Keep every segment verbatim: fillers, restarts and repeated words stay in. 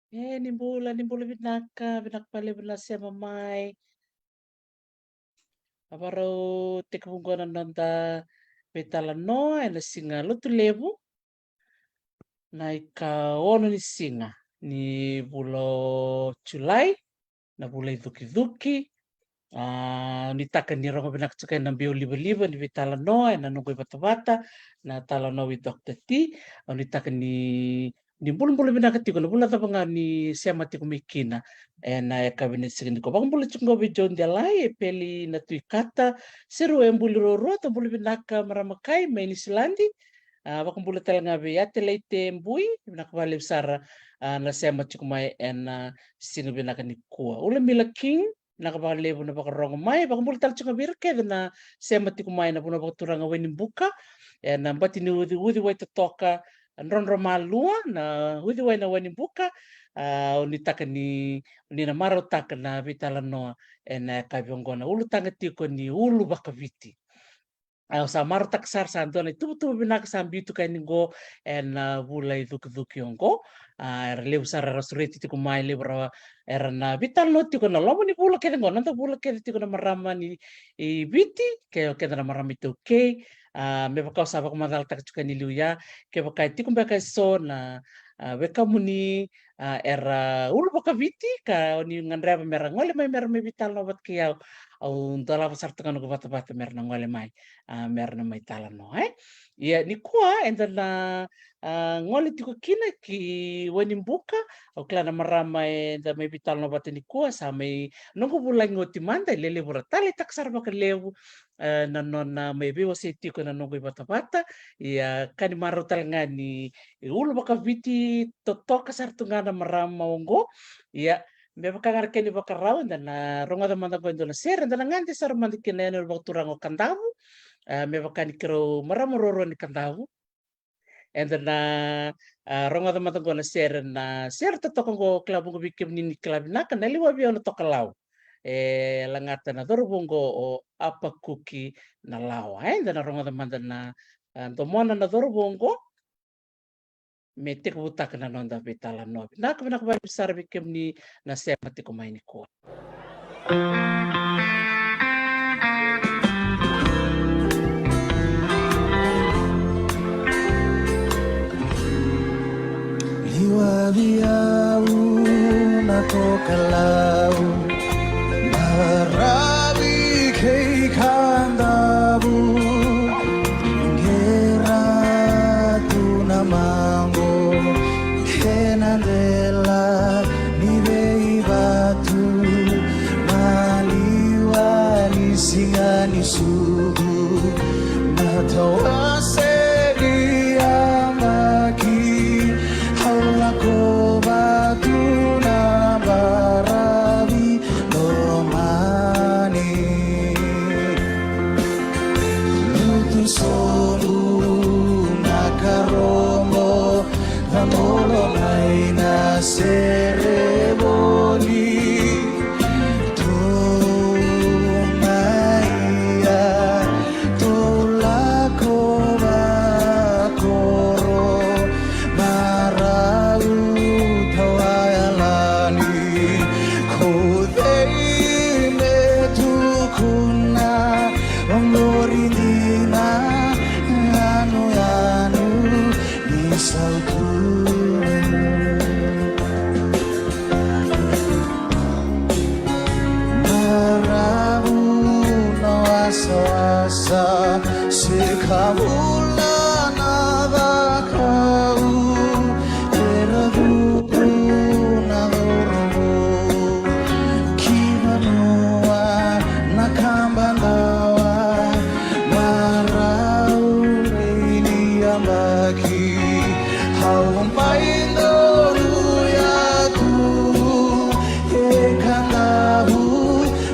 E, ni bula, ni bula vinaka, vinaka vakalevu na sema mai. A varau tekivu qo na noda veitalanoa ena siga Lotulevu, na ikaono ni siga ni vula o Julai, na vula icukicuki. A, nuitaka ni rogo vinaka tiko ena biau livaliva ni veitalanoa ena noqu ivatavata, na Talanoa with Doctor T. A, nuitaka ni, ni bulabula vinaka tiko, na vula cava ga ni sema tiko mai kina ena yakavi ni siga nikua. Vakabula tiko qo vei Joe Delai, e Peli na Tui Kata, Seru e Buli Rorua, tou bula vinaka marama kai mai Niusiladi. A, vakabula tale ga vei Atelaite Bui, vinaka vakalevu sara, a, na sema tiko mai ena siga vinaka nikua. Ulamila King, vinaka vakalevu na vakarogo mai. Vakabula tale tiko ga vei ira kece na sema tiko mai na vanua vakaturaga Wainibuka, ena bati ni uci, uciwai totoka, Drodromalua, na uciwai na Wainibuka. A, au nuitaka ni, ni na marautaka na veitalanoa ena yakavi oqo, na ulutaga tiko ni ulu vakaviti. Au sa marautaka sara, sa dua na ituvatuva vinaka sa biu tu ka yani qo ena vula icukicuki oqo. A, era levu sara era sureti tiko mai, levu era, era na veitalanoa tiko na loma ni vula kece qo, noda vula kece tiko na marama ni, i Viti, kei keda na marama iTaukei. A, me vaka au sa vakamacalataka tiko yani liu ya, kevaka e tiko beka eso na, a, wekamuni, a, era ulu vakaviti ka o ni gadreva mera gole mai mera mai veitalanoa vata kei au, au dolava sara tu ga noqu vatavata mera na gole mai, a, mera na mai talanoa, e. Ia nikua eda na, a, gole tiko kina ki Wainibuka. Au kila na marama eda mai veitalanoa vata nikua sa mai noqu vulagi oti mada, e lelevu ra taleitaka sara vakalevu, e, na nona mai veiwasei tiko ena noqu ivatavata. Ia ka ni marau tale ga ni ulu vakaviti totoka sara tu ga na marama oqo. Ia me vaka ga na kena ivakarau, eda na rogoca mada qo e dua na sere, eda na gade sara mada kina ena vakaturaga o Kadavu. E, me vaka ni keirau marama ruarua ni Kadavu, eda na, a, rogoca mada qo na sere, na sere totoka qo, kila vuqa vei kemuni ni kila vinaka, Na Liwa Vei Au Na Tokalau. E lagata na cauravou qo o Apakuki Nalawa, e. Eda na rogoca mada na, a, domona na cauravou qo me tekivutaka na noda veitalanoa. Vinaka, vinaka vakalevu sara vei kemuni na sema tiko mai nikua. Liwa vei au na tokalau, maravi kei Kadavu, qera tu na maqo ena dela ni veivatu, maliwa ni siga ni sucu, na tawase ni yabaki, au lako vata tu na baravi lomani. Lutu sobu na karobo, cabolo mai na sere voli. Tou mai ya, tou lako vakoro, marau tawayalani, ko cei me tukuna, oqori dina, yanuyanu ni sautu. Maravu na wasawasa, se ka vula na vakau, era cuqu na cauravou ki vanua na kaba dawa, marau ni yabaki, au mai donu yatu e Kadavu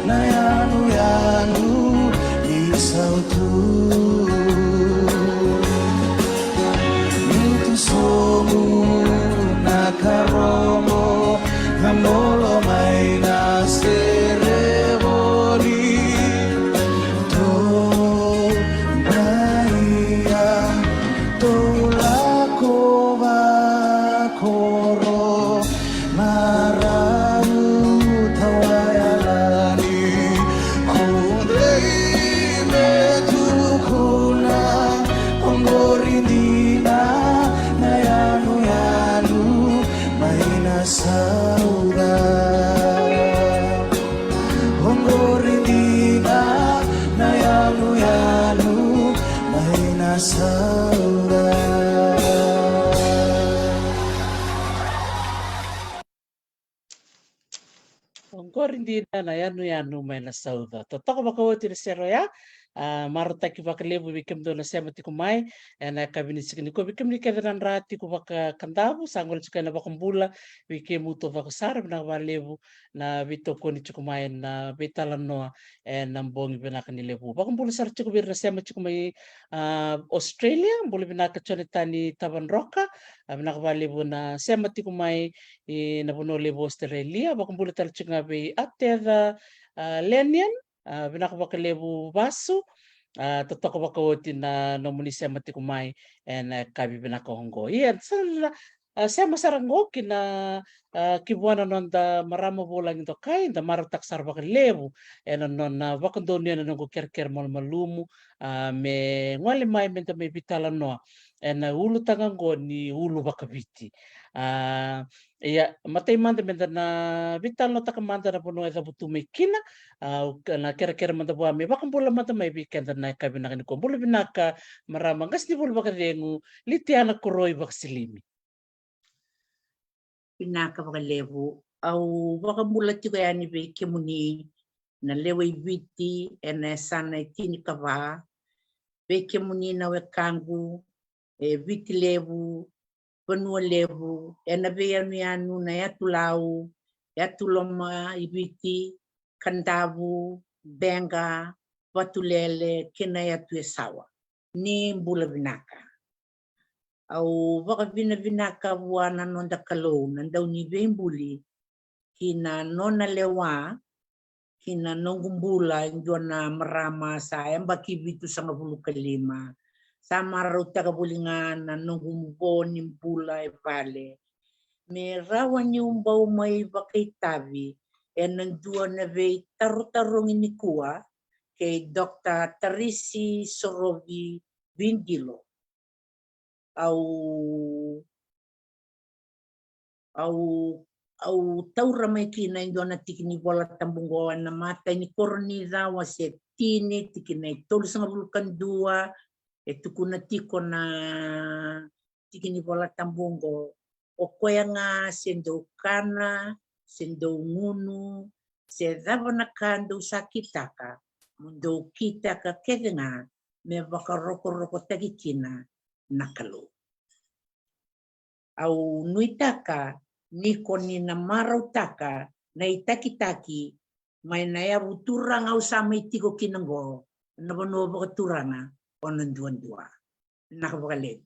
na yanuyanu ni sautu. Oqori dina na yanuyanu mai Nasauca. Totoka vakaoti na sere oya. A, marautaki vakalevu vei kemudou na sema tiko mai ena yakavi ni siga nikua. Vei kemuni kece na dra tiko vaka Kadavu, sa gole tiko ena vakabula vei kemudou vaka sara. Vinaka vakalevu na veitokoni tiko mai na veitalanoa ena bogi vinaka ni levu. Vakabula sara tiko vei ira na sema tiko mai, a, Australia. Bula vinaka Jonathan Tavadroka. A, vinaka vakalevu na sema tiko mai ena vanua levu Australia. Vakabula tale tiko ga vei Ateca, a, Lenian. A, vinaka vakalevu Vasu. A, totoka vakaoti na nomuni sema tiko mai ena yakavi vinaka oqo. Ia, sa na, a, sema sara oqo ki na, a, ki vua na noda marama vulagi dokai, da marautaka sara vakalevu ena nona vakadonuya na noqu kerekere malumalumu, a, me gole mai meda mai veitalanoa ena ulutaga oqo ni ulu vakaviti. A, ia, matai mada meda na veitalanoataka mada na vanua e cavutu mai kina, a, au na kerekere mada vua me vakabula mada mai vei keda na yakavi vinaka nikua. Bula vinaka marama qasenivuli vakacegu, Litiana Koroi Vakasilimi. Vinaka vakalevu. Au vakabula tiko yani vei kemuni na lewe i Viti ena yasana e tinikava, vei kemuni na wekaqu e Viti Levu, Vanua Levu, ena veiyanuyanu na Yatu Lau, Yatu Loma i Viti, Kadavu, Beqa, Vatulele kei na Yatu Yasawa. Ni bula vinaka. Au vakavinavinaka vua na noda Kalou na Dauniveibuli ki na nona lewa ki na noqu bula e dua na marama sa yabaki vitusagavulu ka lima. Sa marautaka voli ga na noqu vo ni bula e vale me rawa niu bau mai vakaitavi ena dua na veitarotarogi nikua kei Dokta Tarisi Sorovi Vidilo. Au, au, au taura mai kina e dua na tiki ni Vola Tabu oqo ena matai ni Korinica wase tini, tikina e tolusagavulu ka dua, e tukuna tiko na tiki ni Vola Tabu oqo: O koya ga se dou kana, se dou gunu, se cava na ka dou sa kitaka, mo dou kitaka kece ga me vakarokorokotaki kina na Kalou. Au nuitaka ni ko ni na marautaka na itakitaki mai na yavu turaga au sa mai tiko kina oqo, na vanua vakaturaga o na duadua. Vinaka vakalevu.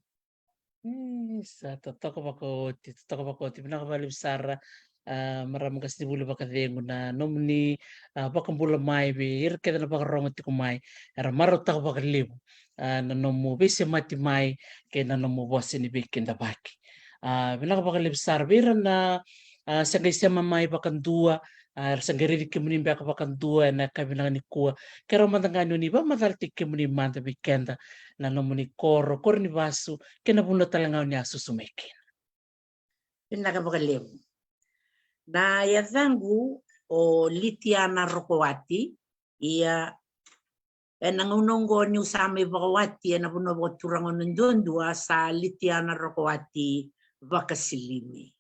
E, sa totoka vakaoti, totoka vakaoti. Vinaka vakalevu sara, a, marama qasenivuli vakacegu, na nomuni, a, vakabula mai vei ira kece na vakarogo tiko mai. Era marautaka vakalevu, a, na nomu veisemati mai kei na nomu vosa ni veikidavaki. A, vinaka vakalevu sara vei ira na, a, sa qai sema mai vakadua, a, era sa qai raici kemuni beka vakadua ena yakavi vinaka nikua. Keirau mada ga ni oni vakamacalataki kemuni mada vei keda, na nomuni koro, koro ni vasu, kei na vanua tale ga oni a susu mai kina. Vinaka vakalevu. Na yacaqu o Litiana Rokowati, ia ena gauna oqo niu sa mai vakawati ena vanua vakaturaga o na duadua, sa Litiana Rokowati Vakasilimi.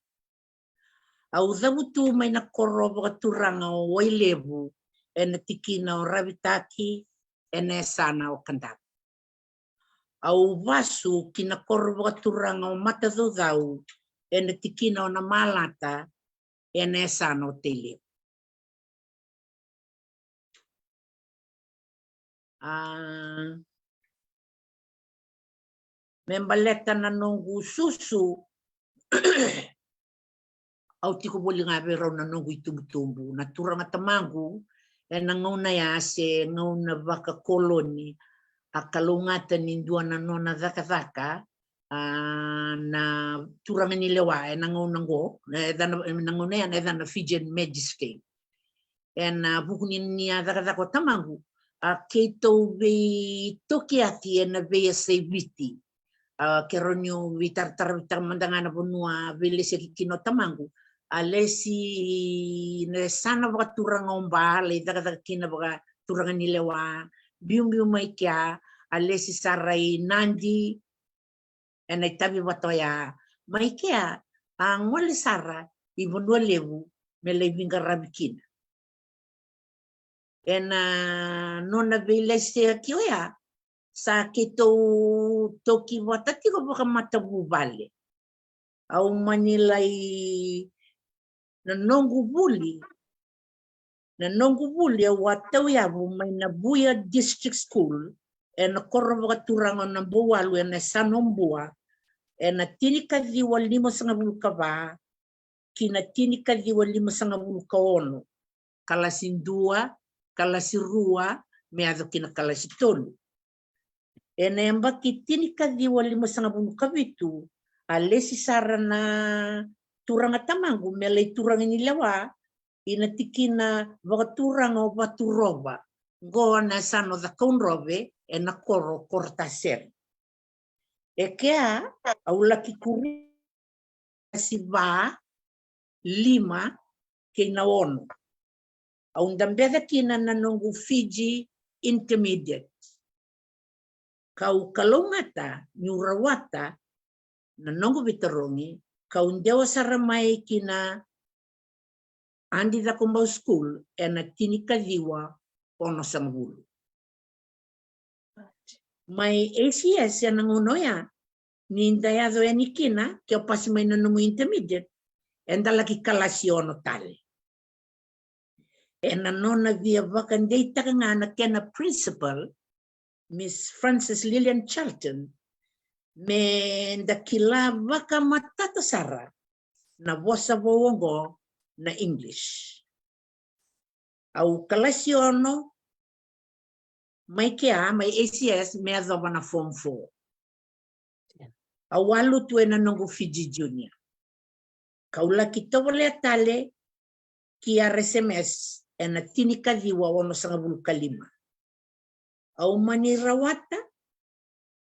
Au cavutu mai na koro vakaturaga o Wailevu, ena tikina o Ravitaki, ena yasana o Kadavu. Au vasu ki na koro vakaturaga o Matacaucau, ena tikina o Namalata, ena yasana o Tailevu. A, me baleta na noqu susu, au tiko voli ga vei rau na noqu itubutubu. Na turaga tamaqu, ena gauna ya se gauna vakakoloni, a kalougata ni dua na nona cakacaka, a, na turaga ni lewa ena gauna oqo, na yacana, na gauna ya na yacana Fijian Magistrate. Ena vuku ni, ni a cakacaka o tamaqu, a keitou veitokiyaki ena veiyasai Viti. A, keirau niu veitaratara, veitaratara mada ga na vanua veileseki kina o tamaqu. A lesi na yasana vakaturaga o Ba, lai cakacaka kina vakaturaga ni lewa, biubiu mai kea, a lesi sara i Nadi, ena itavi vata oya. Mai kea a gole sara i Vanua Levu me lai veiqaravi kina. Ena nona veilaseki oya, sa keitou toki vata tiko vakamatavuvale. Au mani lai, na noqu vuli, na noqu vuli au a tauyavu mai Navuya District School ena koro vakaturaga o Nabouwalu ena yasana o Bua, ena tinikaciwa limasagavulu ka va ki na tinikaciwa limasagavulu ka ono, kalasi dua, kalasi rua me yaco ki na kalasi tolu. Ena yabaki tinikaciwa limasagavulu ka vitu a lesi sara na turaga tamaqu me lai turaga ni lewa ina tikina vakaturaga o Vaturova, qo na yasana o Cakaudrove ena koro o Korotasere. E kea au laki kuri kalasi va, lima kei na ono. Au dabeca kina na noqu Fiji Intermediate. Kau kalougata niu rawata na noqu veitarogi, kau dewa sara mai kina Adi Cakobau School ena tinikaciwa onosagavulu. Mai A C S ena gauna oya, ni da yaco yani kina, ke o pasi mai na nomu intermediate, eda laki kalasi ono tale. Ena nona via vakadeitaka ga na kena principal, Miss Frances Lillian Charlton, me da kila vakamatata sara na vosa vou oqo na English. Au kalasi ono mai kea, mai A C S me yacova na form four. Au a lutu ena noqu Fiji Junior. Kau laki tovolea tale ki R S M S ena tinikaciwa onosagavulu ka lima. Au mani rawata,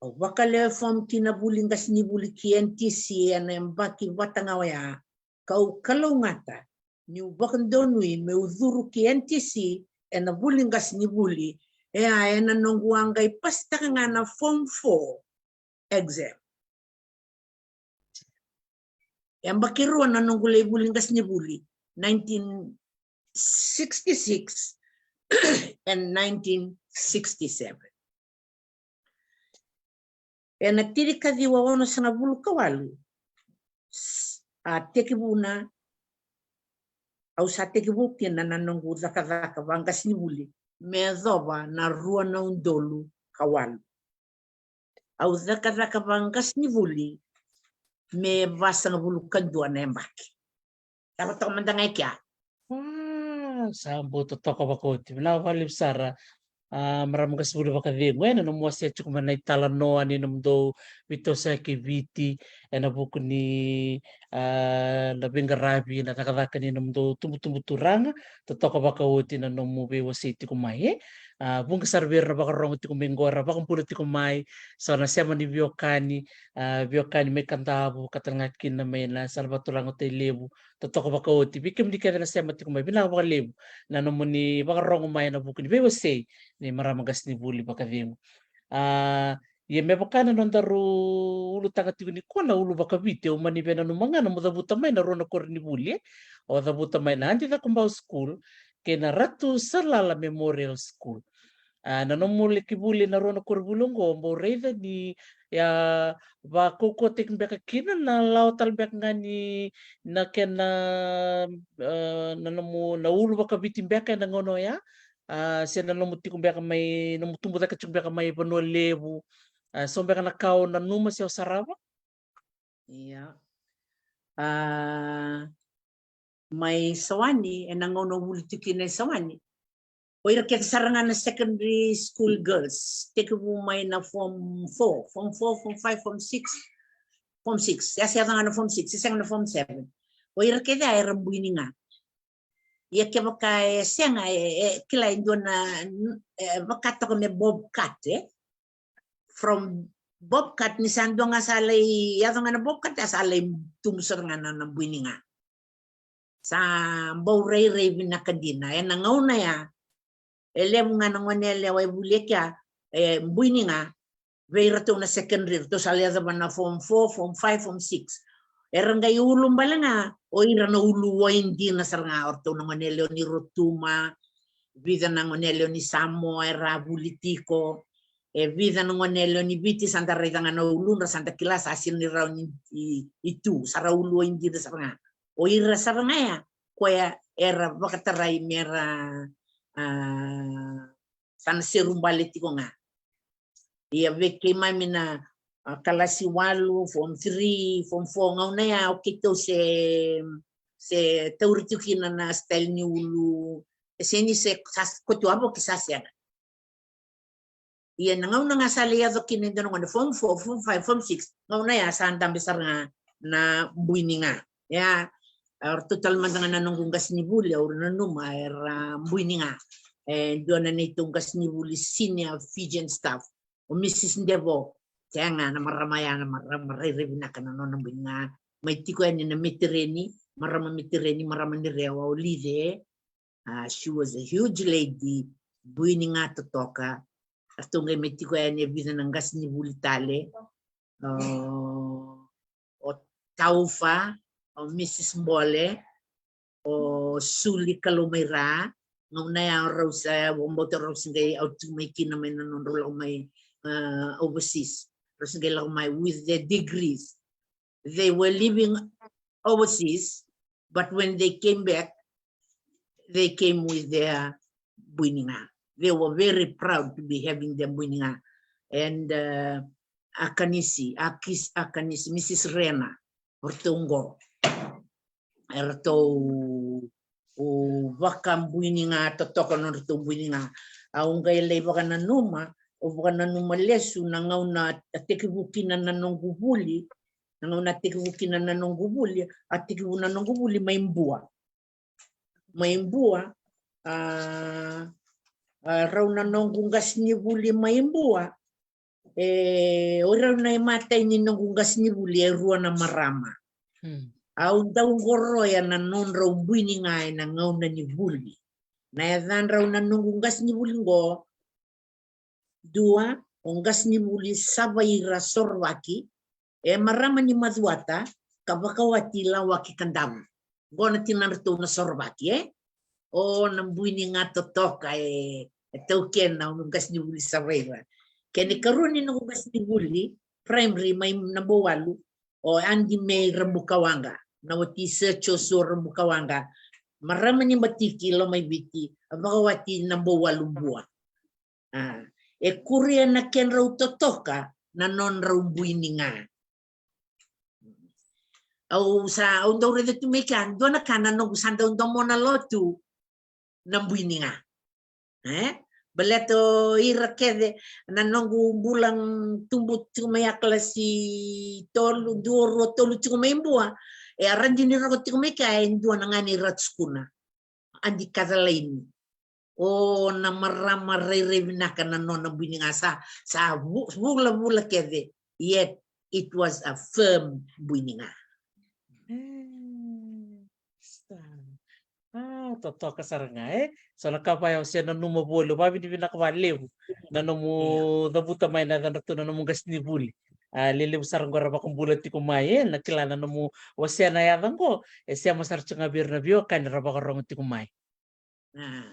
au vakalewe form ki na vuli qasenivuli ki N T C ena yabaki vata ga oya, kau kalougata niu vakadonui meu curu ki N T C ena vuli qasenivuli. Ia ena noqu a qai pasitaka ga na form four exam. Yabaki rua na noqu lai vuli qasenivuli, nineteen sixty-six and nineteen sixty-seven. Ena tinikaciwa onosagavulu ka walu, s-, a tekivuna, au sa tekivu kina na noqu cakacaka vaqasenivuli me yacova na rua na udolu ka walu. Au cakacaka vaqasenivuli me vasagavulu ka dua na yabaki. Cava toka mada ga e kea. Sa bau totoka vakaoti. Vinaka vakalevu sara. A, marama qasenivuli vakacegu, ena nomu wasea tiko mai na italanoa ni nomudou veitosoyaki e Viti ena vuku ni, a, na veiqaravi, na cakacaka ni nomudou tubutubu turaga. Totoka vakaoti na nomu veiwasei tiko mai, e. A, vuqa sara vei ira na vakarogo tiko mai qo, ra vakabula tiko mai, so na sema ni veiwekani, a, veiwekani mai Kadavu, ka tale ga kina mai na sala vaturaga o Tailevu. Totoka vakaoti vei kemuni kece na sema tiko mai, vinaka vakalevu na nomuni vakarogo mai ena vuku ni veiwasei ni marama qasenivuli vakacegu. A, ia me vaka na nodaru ulutaga tiko nikua na ulu vakaviti, au mani veinanuma ga na nomu cavuta mai na rua na koronivuli, e. O cavuta mai na Adi Cakobau School kei na Ratu Salala Memorial School. A, na nomu laki vuli na rua na koronivuli oqo, bau raica ni a vakaukauwataki beka kina na lawa tale beka ga ni na kena, a, na nomu, na ulu vakaviti beka ena gauna oya, a, se na nomu tiko beka mai, nomu tubu cake tiko beka mai Vanua Levu, a, so beka na ka o nanuma se o sarava? Ia. A, mai Sawani, ena gauna au vuli tiko kina e Sawani, o ira kece sara ga na secondary school girls, tekivu mai na form four, form four, form five, form six, form six, ia se yaco ga na form six, e sega na form seven. O ira kece a era buini ga. Ia kevaka e sega, e, e kila e dua na, e, vaka toka me bob cut, e. From bob cut, ni sa dua ga sa lai yaco ga na bob cut, a sa lai tubu sara ga na, na buini ga. Sa bau rairai vinaka dina ena gauna ya. E levu ga na gone yalewa e vuli e kea, e buini ga, vei iratou na secondary, ratou sa lai yacova na form four, form five, form six. Era qai ulu bale ga o ira na ulu wai dina sara ga, o ratou na gone yalewa ni Rotuma, vica na gone yalewa ni Samoa era vuli tiko, e vica na gone yalewa ni Viti, sa da raica ga na uludra, sa da kila sa sega ni rawa ni i, i tu, sa ra ulu wai dina sara ga. O ira sara ga ya, koya era vakatarai me ra, a, sa na seru bale tiko ga. Ia vei keimami na, a, kalasi walu, form three, form four, gauna ya o keitou se, se tauri tiko kina na style ni ulu, e sega ni se, sa koto avo ki sa sega. Ia na gauna ga sa lai yaco kina e dua na gone form four, form five, form six, gauna ya sa dabe sara ga na bui ni ga. Ia, o ratou tale mada ga na noqu qasenivuli, au nanuma era bui ni ga. E dua na neitou qasenivuli senior Fijian staff, o Mrs Devo. Tega, na marama ya na marama rairai vinaka na nona bui ni ga. Mai tiko yani na Metereni, marama Metereni, marama ni Rewa, o Lice. A, she was a huge lady, bui ni ga totoka. Ratou qai mai tiko yani e vica na qasenivuli tale. O, o Taufa, o Mrs Bole, o Suli Kalou mai Ra. Gauna ya o rau sa, o bauta rau se qai out tiko mai kina mai na nodrau lako mai, a, overseas. Rau se qai lako mai with their degrees. They were living overseas, but when they came back, they came with their bui ni ga. They were very proud to be having their bui ni ga. And, uh, Akanisi, Akis, Akanisi, Mrs Rena, o ratou qo. E ratou, o, vakabui ni ga totoka nodratou bui ni ga. Au qai lai vakananuma, au vakananuma lesu na gauna a tekivu kina na noqu vuli, na gauna a tekivu kina na noqu vuli, a tekivu na noqu vuli mai Bua. Mai Bua, a, a, rau na noqu qasenivuli mai Bua, e, o rau na imatai ni noqu qasenivuli e rua na marama. Au dau qoroya na nodrau bui ni ga ena gauna ni vuli. Na yacadrau na noqu qasenivuli qo, dua, o qasenivuli Savaira Sorovaki, e marama ni Macuata, ka vakawati Lawaki Kadavu. Qo na tinadratou na Sorovaki, e? O na bui ni ga totoka, e, e taukena o qasenivuli Savaira. Kena ikarua ni noqu qasenivuli primary mai Nabouwalu, o Adi Mei Rabukawaqa, na wati Sir Joshua Rabukawaqa, marama ni Batiki, Lomaiviti, a vakawati Nabouwalu Bua. A, e kuria na kedrau totoka na nodrau bui ni ga. Au sa, au dau raica tu mai kea, dua na ka na noqu sa dau domona lo tu na bui ni ga. E? Baleta o ira kece na noqu bula tubu tiko mai a kalasi tolu, dua, rua, tolu tiko mai Bua. E a ra dini roko tiko mai kea e dua na gani Ratu Sukuna. Adi Kacalaini. O na marama rairai vinaka na nona bui ni ga sa, sa vu-, vulavula kece. Yet it was a firm bui ni ga. E, sa. A, totoka sara ga, e? So na ka vaya o se nanuma voli, o vavinavinaka valevu. Na nomu cavuta mai na yacadratou na nomu qasenivuli. A, lelevu sara qo ra vakabula tiko mai, e? Na kila na nomu wasea na yaca qo, e sema sara tiko ga vei ira na veiwekani ra vakarogo tiko mai. A.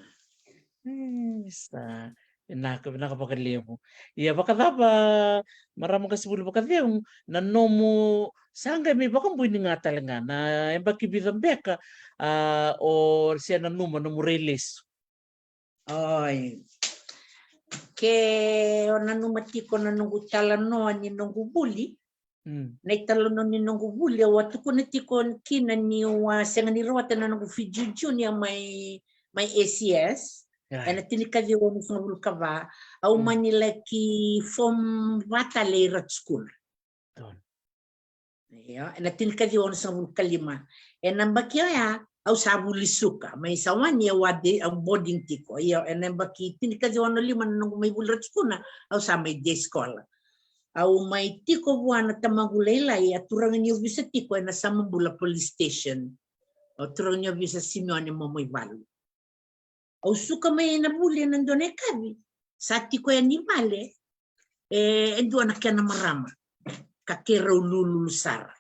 E, sa, vinaka, vinaka vakalevu. Ia vakacava, marama qasenivuli vakacegu, na nomu sa qai mai vakabui ni ga tale ga, na yabaki vica beka, a, o se nanuma nomu rai lesu? Oi. Ke o nanuma tiko na noqu talanoa ni noqu vuli, na italanoa ni noqu vuli, au a tukuna tiko kina niu a sega ni rawata na noqu Fiji Junior mai, mai A C S. Ena tinikaciwa onosagavulu ka va, au mani laki form va tale i Ratu Sukuna. Io, ena tinikaciwa onosagavulu ka lima. Ena yabaki oya, au sa vuli suka. Mai Sawani au a boarding tiko. Io, ena yabaki tinikaciwa onolima na noqu mai vuli Ratu Sukuna, au sa mai day scholar. Au mai tiko vua na tamaqu lailai, a turaga ni ovisa tiko ena Samabula Police Station. O turaga ni ovisa Simione Momoivalu. Au suka mai na vuli ena dua na yakavi. Sa tiko yani vale e, e dua na kena marama ka keirau lululu sara.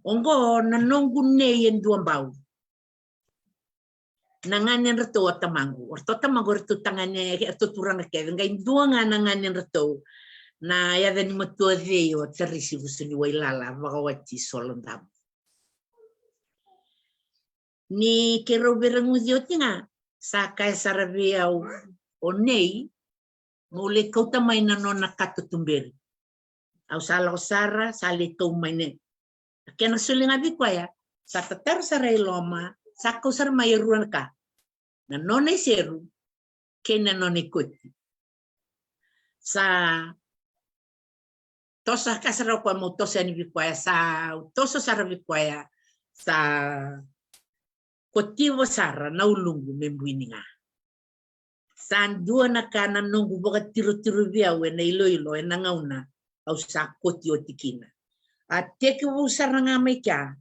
Oqo na noqu nei e dua bau. Na ganedratou o tamaqu, o ratou tamaqu, o ratou tagane, o ratou turaga kece, qai dua ga na ganedratou. Na yaca ni matua cei o Tarisi Vusuniwailala, vakawati Solodamu. Ni keirau veireguci oti ga, sa kaya sara vei au o nei, meu lai kauta mai na nona kato tuberi. Au sa lako sara, sa lai kau mai na kena soli ga vei koya, sa tataro sara i loma, sa kau sara mai e rua na ka. Na nona iseru kei na nona ikoti. Sa toso, ka sara o koya meu toso yani vei koya, sa toso sara vei koya, sa kotiva sara na uluqu me buini ga. Sa dua na ka na noqu vakatirotiro vei au ena iloilo ena gauna au sa koti oti kina. A tekivu sara ga mai kea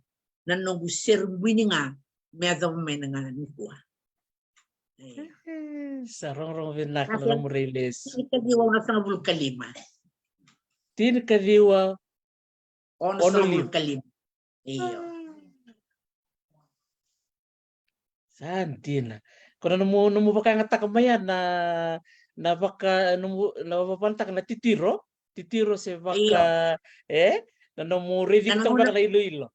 na noqu seru buini ga me yacova mai na ga nikua. Io. E, sa rogorogo vinaka na nomu rai lesu. Tinikaciwa onosagavulu ka lima. Tinikaciwa onosagavulu ka lima. Io. Sa dina. Ko na nomu, nomu vakayagataka mai ya na, na vaka, nomu, na vakavanataka na titiro, titiro se vaka, e? Na nomu raici toka beka na iloilo.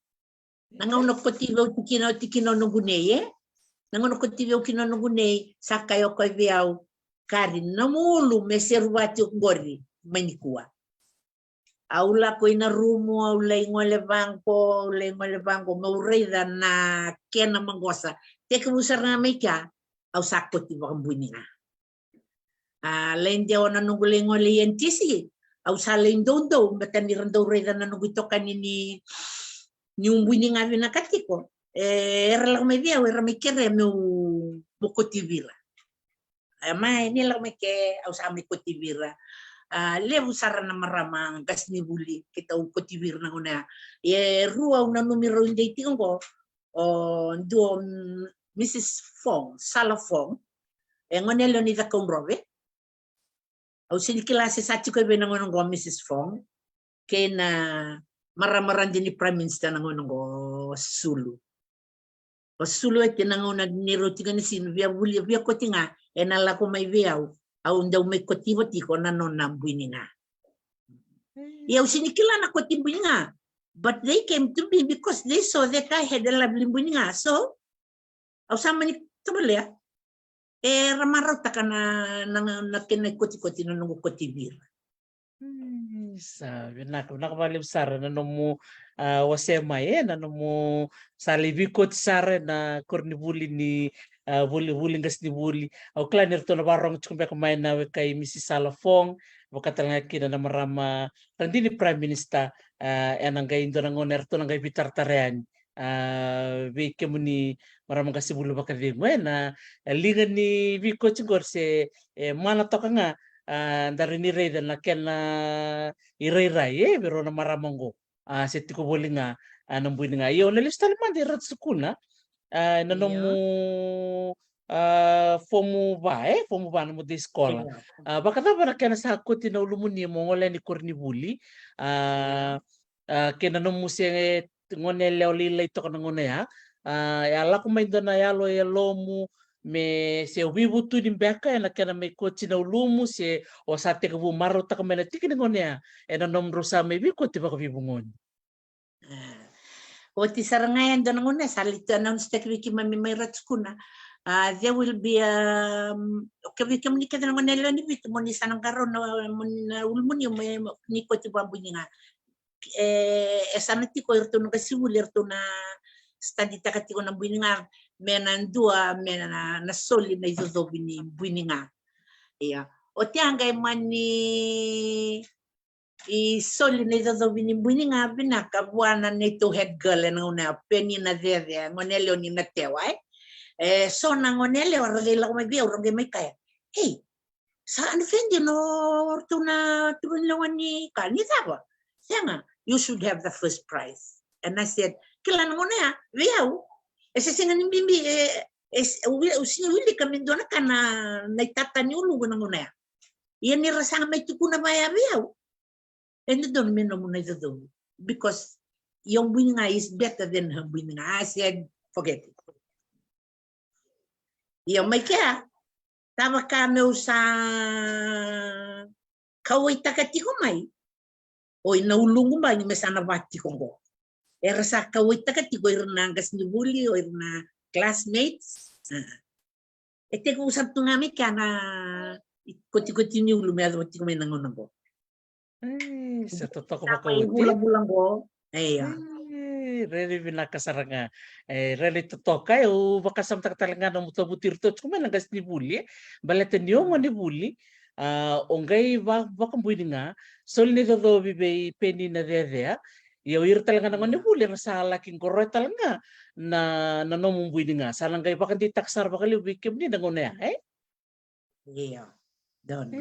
Na gauna kotivi au tikina, au tikina o noqu nei, e? Na gauna kotivi au kina o noqu nei, sa kaya o koya vei au, Kari, nomu ulu me seru vati oqori mai nikua. Au lako ina rumu, au lai gole vaqo, au lai gole vaqo, meu raica na kena maqosa. Tekivu sara ga mai kea, au sa koti vakabuini ga. A, lai dewa na noqu lai gole i N T C, au sa lai doudou, baleta ni ra dau raica na noqu itokani ni, ni u buini ga vinaka tiko. E, era lako mai vei au, era mai kerea meu, meu kotivi ira. E, mai, ni lako mai ke, au sa mai kotivi ira. A, levu sara na marama qasenivuli keitou kotivi ira na gauna ya. E rua au nanumi rau dei tiko qo, o dua o Mrs Fong, Sala Fong. E gone yalewa ni Cakaudrove. Au sega ni kila se sa tiko e vei na gauna qo o Mrs Fong. Kei na marama radi ni Prime Minister na gauna qo o Sulu. O Sulu e tiko na gauna ni rau tiko ni sinu, via vuli, via koti ga, ena lako mai vei au, au dau mai kotiva tiko na nona buini ga. Ia au sega ni kila na koti buini ga. But they came to me because they saw that I had a lovely buini ga. So, au sa mani tavalea. Era marautaka na, na, na kena ikotikoti na noqu kotivi ira. Mm, sa vinaka, vinaka vakalevu sara na nomu, a, wasea mai, e, na nomu sa lai veikoti sara ena koronivuli ni, a, vuli, vuli qasenivuli. Au kila ni ratou na vakarorogo tiko beka mai na weka i Mrs Sala Fong, vaka tale ga kina na marama radi ni Prime Minister, a, ena qai dua na gauna eratou na qai veitaratara yani. A, vei kemuni marama qasenivuli vakacegu, e, na, e, liga ni veikoti qori se, e, mana toka ga, a, da rawa ni raica na kena irairai, e, vei rau na marama qo. A, se tiko voli ga, a, na buini ga. Io, na lesu tale mada i Ratu Sukuna, a, na nomu, a, fomu va, e, fomu va na nomu dei sikola. A, vakacava na kena sa koti na ulumuni mo gole yani koronivuli, a, a, kei na nomu se gone yalewa lailai toka na gauna ya. A, e a lako mai dua na yalo e yalomu me se o veivutuni beka ena kena mai koti na ulumu se o sa tekivu marautaka mai na tiki ni gauna ya ena nomudrau sa mai veikoti vakaveivugoni. A, oti sara ga e dua na gauna sa lai tu announce-taki vei keimami mai Ratu Sukuna. A, there will be, um, okay, vei kemuni kece na gone yalewa ni Viti, mo ni sa na qarauna, mo ni na ulumuni, mo ni koti vakabuini ga. E, e sa na tiko iratou na qasenivuli, eratou na study-taka tiko na buini ga, me na dua, me na, na soli na icocovi ni buini ga. Ia. Oti a qai mani i soli na icocovi ni buini ga vinaka vua na neitou head girl ena gauna ya, Penina Cece, gone yalewa ni Natewa, e. E, so na gone yalewa ra qai lako mai vei au, ra qai mai kaya, "Hey, sa unfair dina o ratou na turaga ni lewa ni ka, ni cava?" "Sega, you should have the first prize." And I said, "Kila na gauna ya, vei au, e se sega ni bibi, e, e, au sega ni wilika me dua na ka na, na itata ni uluqu na gauna ya." Ia ni ra saga mai tukuna vaya vei au, e dodonu me nomu na icocovi. Because your buiniga is better than her buiniga. I said, forget it. Ia mai kea, tavaka meu sa kauaitaka tiko mai. O ina ulugu bagi me sa na va tiko qo. Era sa kauaitaka tiko ira na qasenivuli, o ira na classmates. E tekivu sa tu ga mai kea na kotikoti ni ulu me yacova tiko mai na gauna qo. Sa totoka vakaoti. Vulavula qo. Eia. Rere vinaka sara ga. E rere totoka, e u vakasamataka tale ga na muta vuti iratou tiko mai na qasenivuli, e. Baleta ni o gonevuli, a, o qai va, vakabuiniga, soli ni cocovi vei Peni na cecea. Ia o ira tale ga na gonevuli era sa laki qoroya tale ga na, na nomu buiniga. Sa na qai vakadeitaka sara vakalevu vei kemuni na gauna ya, e? Io. Donu.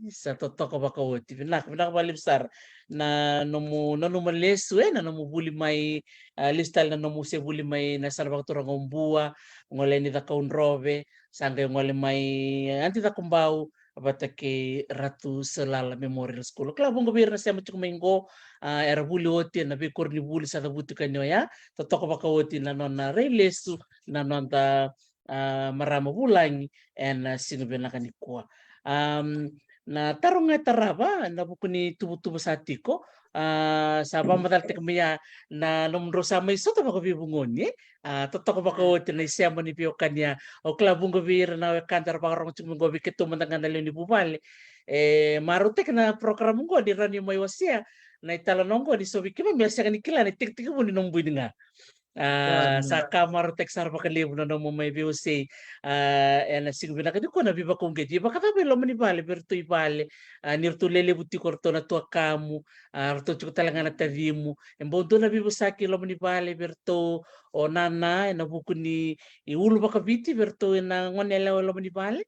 Sa totoka vakaoti. Vinaka, vinaka vakalevu sara na nomu, na nomu lesu, e, na nomu vuli mai, a, lesu tale na nomu se vuli mai na yasana vakaturaga o Bua, gole ni Cakaudrove, sa qai gole mai Adi Cakobau vata kei Ratu Salala Memorial School. Kila vuqa vei ira na sema tiko mai qo, a, era vuli oti ena veikoronivuli sa cavuti ka ni oya. Totoka vakaoti na nona rai lesu na noda, a, marama vulagi ena siga vinaka nikua. Am, na taro ga e tarava ena vuku ni tuvatuva sa tiko, a, sa vakamacalataki mai ya na nomudrau sa mai sota vakaveivugoni, e. A, totoka vakaoti na isema ni veiwekani ya. Au kila vuqa vei ira na wekada era vakarogo tiko mai qo, vei keitou mada ga na lewe ni vuvale, e marautaki na program qo ni rawa ni mai wasea na italanoa qo, ni so vei keimami a sega ni kila na itekitekivu ni nomu buiniga. A, sa ka marautaki sara vakalevu na nomu mai veiwasei, a, ena siga vinaka nikua na veivakauqeti. Vakacava e loma ni vale vei iratou i vale, a, ni ratou lelevu tiko ratou na tuakamu, a, ratou tiko tale ga na tacimu? E bau dua na veivosaki e loma ni vale vei iratou o nana ena vuku ni ulu vakaviti vei iratou na gone yalewa e loma ni vale?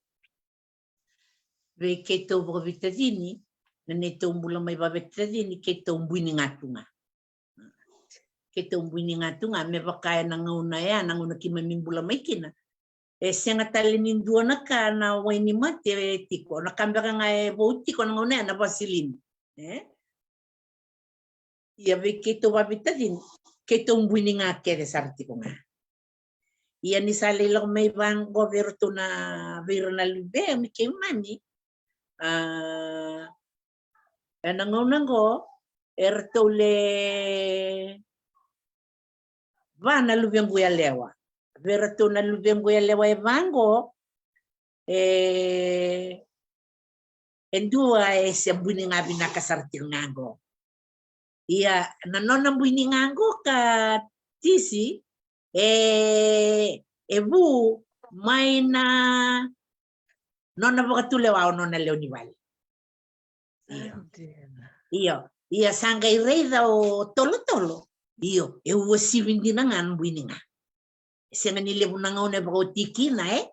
Vei keitou vakaveitacini, na neitou bula mai vakaveitacini, keitou buiniga tu ga. Keitou buiniga tu ga, me vaka ena gauna ya, na gauna keimami bula mai kina, e sega tale ni dua na ka na wainimate e tiko. Na ka beka ga e vou tiko na gauna ya na vasilini, e? Ia vei keitou vakaveitacini, keitou buiniga kece sara tiko ga. Ia ni sa lai lako mai vaqo vei iratou na, vei ira na luve ni keimami, a, ena gauna qo eratou le va na luvequ yalewa. Vei iratou na luvequ yalewa e va qo, e, e dua e se buiniga vinaka sara tiko ga qo. Ia na nona buiniga qo ka Tisi, e, e vu mai na nona vakatulewa o nona lewe ni vale. Io. Io, ia sa qai raica o Tolotolo. Io, e uasivi dina ga na buiniga. E sega ni levu na gauna e vakaoti kina, e,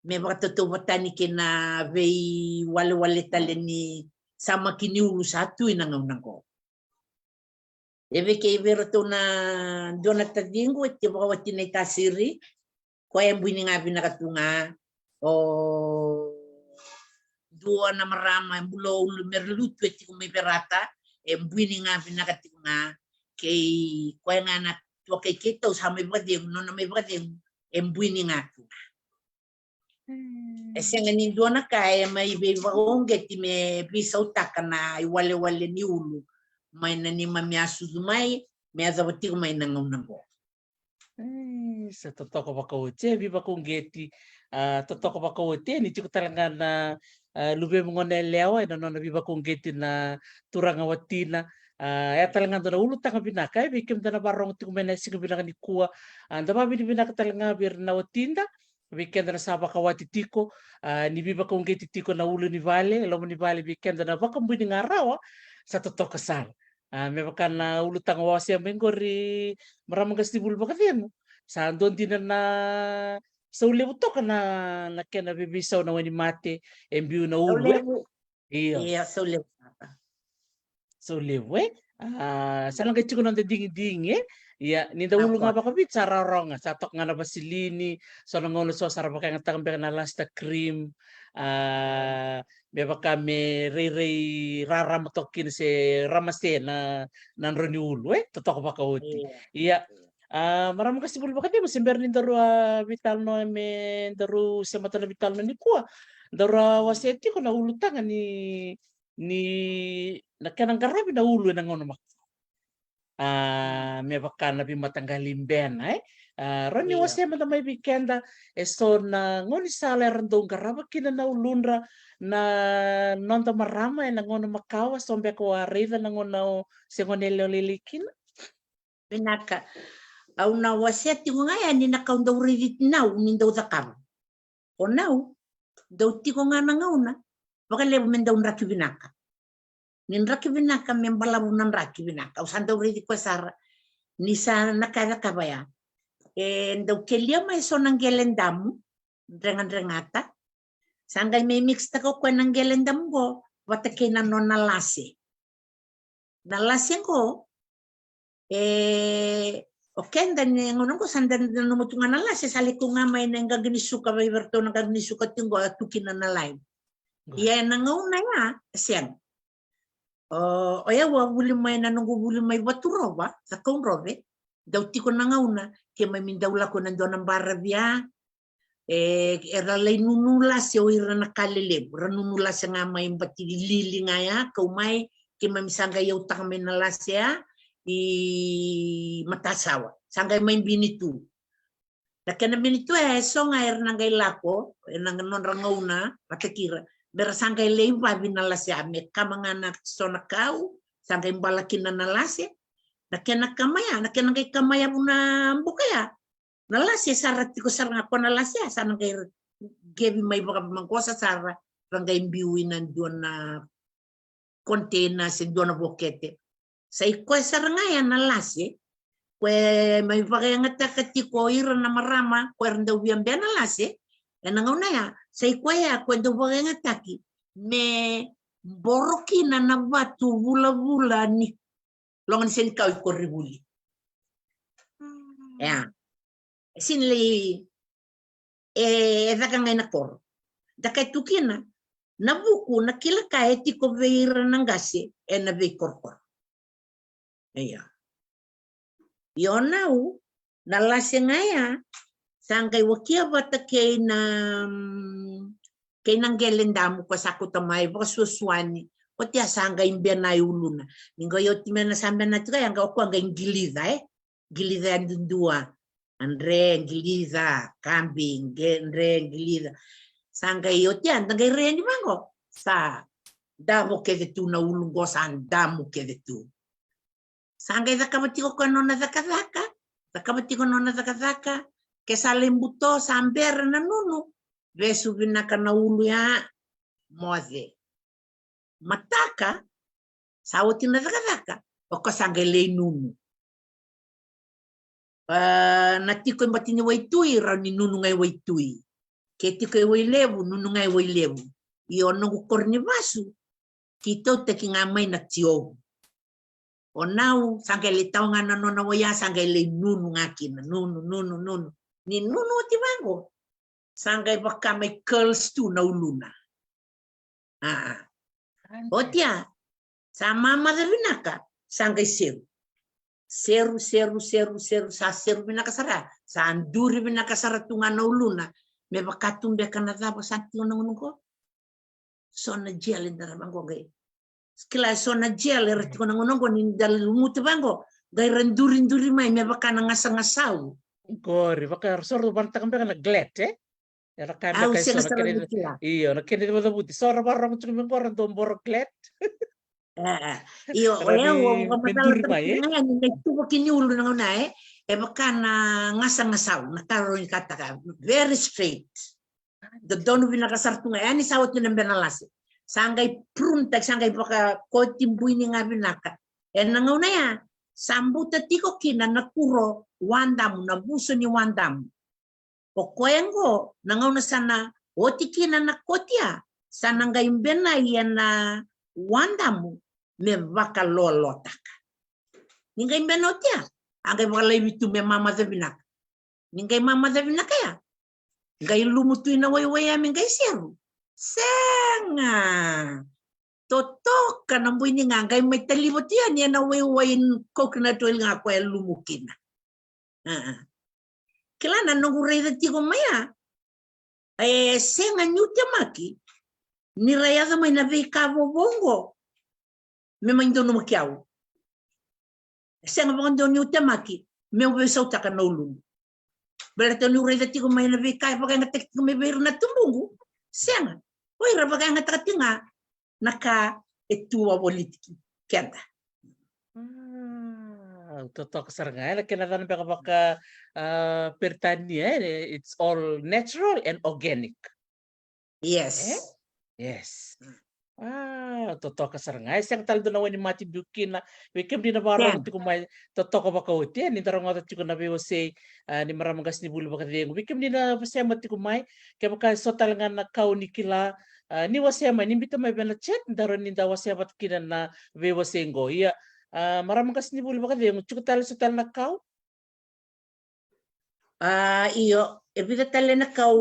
me vakatautauvatani kei na veiwalewale tale ni samaki ni ulu sa tu ina gauna qo. E vei kei vei iratou na dua na taciqu e tiko vakaoti na itasiri, koya e buiniga vinaka tu ga. O dua na marama e bula ulu me ra lutu e tiko mai Verata, e buiniga vinaka tiko ga. Kei koya ga na tuakai keitou sa mai vakacegu, nona mai vakacegu, e buiniga tu ga. E sega ni dua na ka e mai veivakauqeti me veisautaka na iwalewale ni ulu mai na neimami a sucu mai me yacova tiko mai na gauna qo. Sa totoka vakaoti e veivakauqeti, a, totoka vakaoti e ni tiko tale ga na, a, luvemu gone yalewa ena nona veivakauqeti na turaga watina. A, e tale ga dua na ulutaga vinaka e vei kemudou na varogo tiko mai na siga vinaka nikua. A, da vavinavinaka tale ga vei ira na watida, vei keda na sa vakawati tiko, a, ni veivakauqeti tiko na ulu ni vale, e loma ni vale, vei keda na vakabuiniga rawa, sa totoka sara. A, me vaka na ulutaga wasea mai qori, marama qasenivuli vakacegu, sa dua dina na sau levu toka na, na kena veiveisau na wainimate e biu na ulu, e? Io. Io, sau levu. Sau levu, e? A, sa na qai tiko na noda digidigi, e? Ia, ni da ulu ga vakaviti sa roroga, sa toka ga na vasilini, so na gauna so sa ra vakayagataka beka na lasta cream, a, me vaka me rairai rarama toka kina se ramase na, na drau ni ulu, e, totoka vakaoti. Ia, a, marama qase, vuli vakacegu, se bera ni daru a veitalanoa me daru semata na veitalanoa nikua, daru a wasea tiko na ulutaga ni, ni na kena qaravi na ulu ena gauna makawa. A, me vaka na veimataqali bena, e? A, rawa ni wasea mada mai vei keda e so na gaunisala era dau qarava kina na uludra na noda marama ena gauna makawa, so beka o a raica na gauna o se gone yalewa lailai kina. Vinaka. Au na wasea tiko ga yani na ka au dau raici nau ni dau cakava. O nau dau tiko ga na gauna vakalevu me dau draki vinaka. Ni draki vinaka, me balavu na draki vinaka. Au sa dau raici koya sara ni sa na ka e cakava ya. E dau kelia mai so na qele damu, dregadregata. Sa qai mai mix taka o koya na qele damu qo vata kei na nona lase. Na lase qo, e, o keda ni gauna qo sa da nanuma tu ga na lase, sa lai kau ga mai na iqaqi ni suka, vei iratou na iqaqi ni suka tiko qo, a tu kina na lime. Ia ena gauna ya, e sega. O, o yau a vuli mai na noqu vuli mai Vaturova, Cakaudrove, dau tiko na gauna keimami dau lako ena dua na baravi ya, e, era lai nunu lase o ira na ka lelevu, ra nunu lase ga mai bati lili ga ya, kau mai, keimami sa qai yautaka mai na lase ya i matasawa, sa qai mai bini tu. Na kena bini tu ya, e so ga era na qai lako ena nodra gauna vata kei ira, me ra sa qai lai vavi na lase ya, me kama ga na so na kau, sa qai bala kina na lase. Na kena kama ya, na kena qai kama ya vu na buka ya, na lase sa ra tiko sara ga ko na lase ya, sa na qai qevi mai vakamaqosa sara, ra qai biu ina dua na container se dua na vokete. Sa i koya sara ga ya na lase, koya mai vakayagataka tiko o ira na marama, koya era dau via bena lase, ena gauna ya, sa i koya ya koya dau vakayagataki me boro kina na vatu vulavula ni loga ni senikau i koronivuli. Ia. E sini lai, e, e caka ga ina koro. Da kai tu kina, na vuku, na kila ka e tiko vei ira na qase, ena veikorokoro. Ia. Io nau, na lase ga ya, sa qai wakia vata kei na, mm, kei na qele damu ko sa kuta mai, vakasuasuani. Oti ya sa qai bena i uluna. Ni qai oti me na sa bena tiko ya, qai o koya qai qilica, e? Qilica yadudua. A dre qilica, kabi, qe-, dre qilica. Sa qai oti ya, da qai rai yani vaqo. Sa davo kece tu na ulu qo, sa damu kece tu. Sa qai cakava tiko koya nona cakacaka, cakava tiko nona cakacaka, ke sa lai buto, sa bera na nunu, vesu vinaka na ulu ya, moce. Mataka, sa oti na cakacaka, o koya sa qai lai nunu. A, na tiko i bati ni waitui, rawa ni nunu ga i waitui. Ke tiko i Wailevu, nunu ga i Wailevu. Io noqu koro ni vasu, keitou taki ga mai na tiovu. O nau, sa qai lai tawa ga na nona wai ya, sa qai lai nunu ga kina, nunu, nunu, nunu. Ni nunu oti vaqo, sa qai vaka mai curls tu na uluna. A, a. Oti ya, sa mamaca vinaka, sa qai seru. Seru, seru, seru, seru, sa seru vinaka sara, sa duri vinaka sara tu ga na uluna. Me vaka tu beka na cava sa tiko na gauna qo. So na gel e dara vaqo qai. Kila, so na gel era tiko na gauna qo ni da lumuta vaqo, qai ra duriduri mai me vaka na gasagasau. Qori, vaka era so ra vanataka beka na Glad, e? Era kaya beka e so na kena, io, na kena icavucavuti. So ra vakarorogo tiko me qo ra dau boro Glad. E, e. Io, o yau, au vakamacalataka tiko ga yani na ituva kei ni ulu na gauna, e. E vaka na gasagasau, na ka rawa ni kataka. Very straight. Dodonu vinaka sara tu ga yani, sa oti na bena lase. Sa qai prune taki, sa qai vakakoti buini ga vinaka. Ena gauna ya, sa buta tiko kina na kuro wadamu, na vuso ni wadamu. O koya qo, na gauna sa na oti kina na koti ya, sa na qai bena ena wadamu me vakalolotaka. Ni qai bena oti ya, A qai vakalaivi tu me mamaca vinaka. Ni qai mamaca vinaka ya, qai lumu tu ina waiwai ya me qai seru. Sega. Totoka na bui ni ga qai mai taliva tu yani ena waiwai coconut oil ga koya e lumu kina. Kila na noqu raica tiko mai ya, e sega niu temaki ni ra yaco mai na veika vovo oqo me mai donumaki au. E sega vakadua niu temaki meu veisautaka na uluqu. Baleta niu raica tiko mai na veika e vakayagataki tiko mai vei ira na tubuqu. Sega. O ira vakayagataka tiko ga na ka e tu wavoliti keda. Totoka sara ga ena kena cana beka vaka Peritania, e, it's all natural and organic. Yes. Yes. A, totoka sara ga. E sega tale dua na wai ni mate biu kina. Vei kemuni na vakarorogo tiko mai, totoka vakaoti, e, ni da rogoca tiko na veiwasei ni marama qasenivuli vakacegu. Vei kemuni na wasema tiko mai, kevaka e so tale ga na kau ni kila, ni wasea mai, ni biuta mai vei na chat, daru ni da wasea vata kina na veiwasei qo. Ia, marama qasenivuli vakacegu, tiko tale so tale na kau? A, io, e vica tale na kau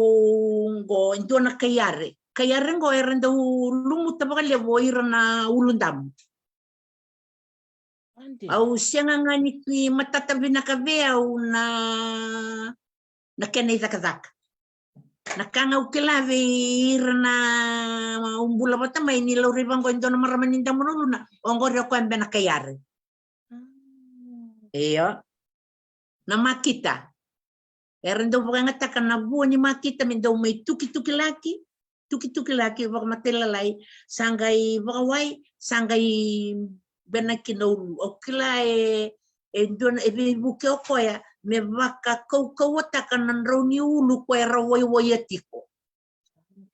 qo, e dua na kaiare. Kaiare qo era dau lumuta vakalevu o ira na Uludamu. Au sega ga ni matata vinaka vei au na, na kena icakacaka. Na ka ga au kila vei ira na au bula vata mai ni laurai vaqo e dua na marama ni damu na uluna, oqori o koya beka na kaiare. Io. Na makita. Era dau vakayagataka na vua ni makita me dau mai tukituki laki, tukituki laki vakamatailalai, sa qai vakawai, sa qai bena kina ulu. Au kila e, e dua na, e veivuke o koya me vakakaukauataka na drau ni ulu ko era waiwaia tiko.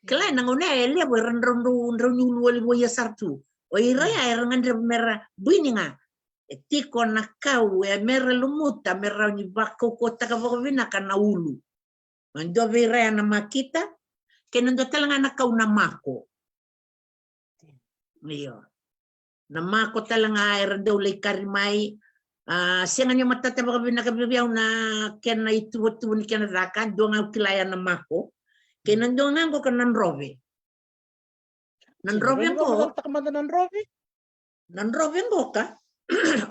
Kila e na gauna e levu era drau, drau, drau ni ulu wali waia sara tu. O ira ya era gadreva mera buini ga. E tiko na kau e mera lumuta, mera rawa ni vakaukauataka vakavinaka na ulu. E dua vei ira ya na makita, kei na dua tale ga na kau na mako. Io. Na mako tale ga era dau lai kari mai. A, sega ni matata vakavinaka vei au na kena ituvatuva ni kena caka, dua ga au kila ya na mako. Kei na dua ga qo ka na drove. Na drove qo. Na drove qo ka.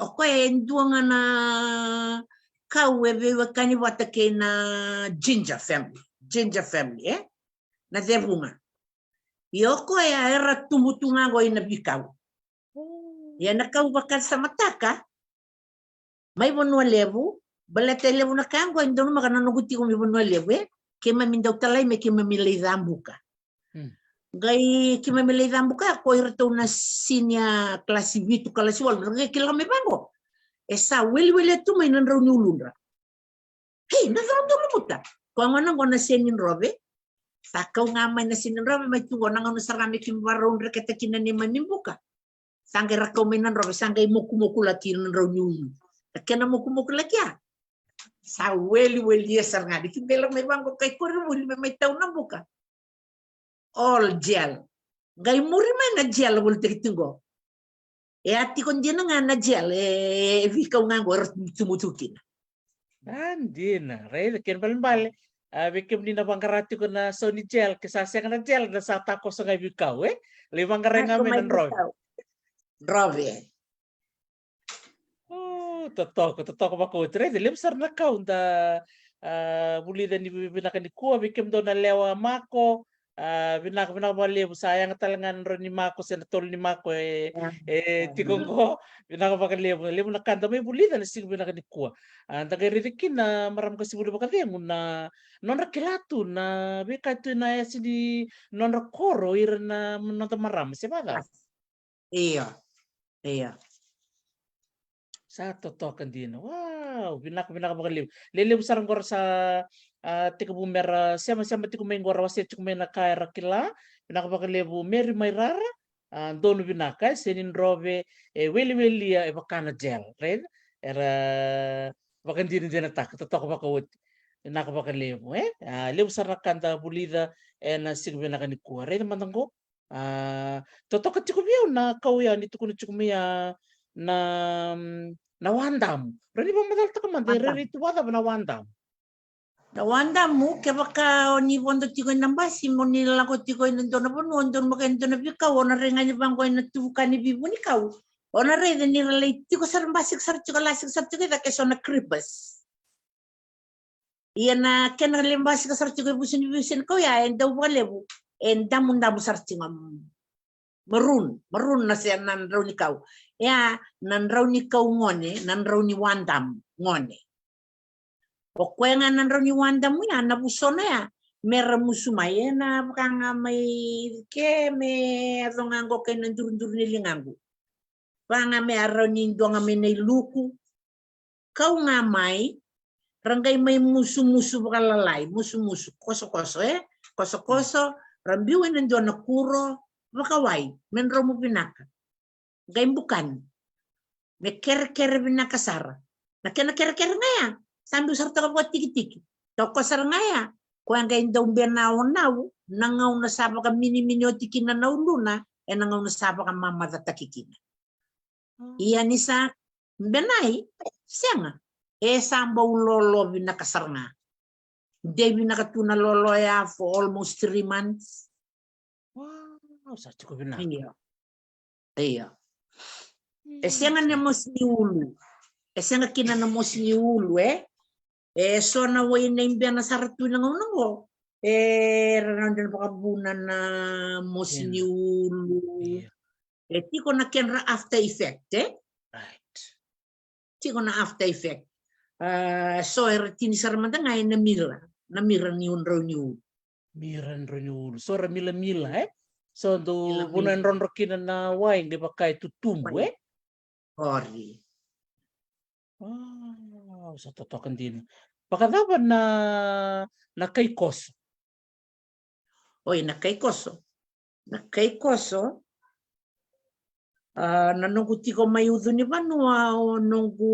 O koya e dua ga na kau e veiwekani vata kei na ginger family. Ginger family, e? Na cevunga. Ia o koya era tubu tu ga qo ina veikau. Ia na kau vakasamataka mai Vanua Levu, baleta e levu na ka qo e donumaka na noqu tiko mai Vanua Levu, e? Keimami dau talai me keimami lai cabuka. Qai keimami lai cabuka ko iratou na senior kalasi vitu, kalasi walu, ra qai kila mai vaqo. E sa weliweli tu mai na drau ni uludra. Hei, na cava dou lumuta? Ko a gona qo na seni drove. Sa kau ga mai na seni drove, mai tu qo na gauna sara ga me keimami varau dreketa kina neimami buka. Sa qai ra kau mai na drove, sa qai mokumoku laki na drau ni ulu. Na kena mokumoku laki a. Sa weliweli e sara ga. Ni keimami lako mai vaqo kai koronivuli me mai tau na buka. All gel. Qai muri mai na gel a volitaki tiko qo. E a tiko dina ga na gel, e, e veikau ga qo era tubutubu kina. A, dina, raica, kena balebale. A, vei kemuni na vaqara tiko na sau ni gel, ke sa sega na gel, na sa takoso ga i veikau, e? Lai vaqara ga mai na drove. Drove. O, totoka, totoka vakaoti. Raica, levu sara na kau da, a, vulica ni vi-, vinaka nikua, vei kemudou na lewa mako, a, vinaka, vinaka vakalevu, sa yaga tale ga na drau ni mako, se na tolu ni mako, e, e, tiko qo, vinaka vakalevu, levu na ka da mai vulica na siga vinaka nikua. A, da qai raica kina marama qasenivuli vakacegu na, nodra kila tu, na veika tu na yasi ni nodra koro, ira na noda marama, se vaka? Io. Io. Sa totoka dina. Wow, vinaka, vinaka vakalevu. Lelevu sara qora sa, a, tekivu mera semasema tiko mai qora, wasea tiko mai na ka era kila. Vinaka vakalevu Meri mai Rara. A, donu vinaka, e, seni drove, e, weliwelia, e, vaka na gel, right? Era vakadinadinataka, totoka vakaoti. Vinaka vakalevu, e? A, levu sara na ka da vulica ena siga vinaka nikua. Raica mada qo. A, totoka tiko vei au na kau ya ni tukuna tiko mai ya na, mm, Na wadamu. Rau ni vakamacalataka mada e rairai tu vakacava na wadamu. Na wadamu, kevaka o ni vodo tiko ina basi, mo ni lako tiko ina dua na vanua, dua na maka ina dua na veikau, o na rai ga ni vaqo ina tuvuka ni vivunikau. O na raica ni ra lai tiko sara, basika sara tiko, lasika sara tiko e cake eso na creepers. Ia na kena lai basika sara tiko e vusu ni, vusu ni kau ya, e dau vakalevu, e damudamu sara tiko. Maroon, maroon na se na drau ni kau. Ia na drau ni kau gone, na drau ni wadamu gone. O koya ga na drau ni wadamu ya, na vusona ya, me ra musu mai, e na vaka ga mai ke me yaco ga qo kei na duruduru ni ligaqu. Vaka ga me a rau ni dua ga mai na iluku. Kau ga mai, ra qai mai musumusu vakalalai, musumusu, kosokoso, e? Kosokoso, ra biu ena dua na kuro vakawai, me dromu vinaka. Qai bukani. Me kerekere vinaka sara. Na kena kerekere ga ya, sa biu sara toka vakatikitiki. Toka sara ga ya, koya qai dau bena o nau, na gauna sa vakaminimini oti kina na uluna, ena gauna sa vakamamacataki kina. Ia ni sa benai, sega. E sa bau lolo vinaka sara ga. Dei vinaka tu na lolo ya for almost three months. Wow, sa tiko vinaka. Io. Io. E sega na mosi ni ulu. E sega kina na mosi ni ulu, e? E so na wai na ibena sara tu na gauna qo. E ra na dena vakavuna na mosi ni ulu. Io. E tiko na kedra after effect, e? Right. Tiko na after effect. A, so era tini sara mada ga e na mira. Na mira ni drau ni ulu. Mira ni drau ni ulu. So ra milamila, e? So dau vuna e drodro kina na wai, qai vaka e tutubu, e? Ori. Wow, sa totoka dina. Vakacava na, na kaikoso? Oi, na kaikoso. Na kaikoso, a, na noqu tiko mai ucu ni vanua, o noqu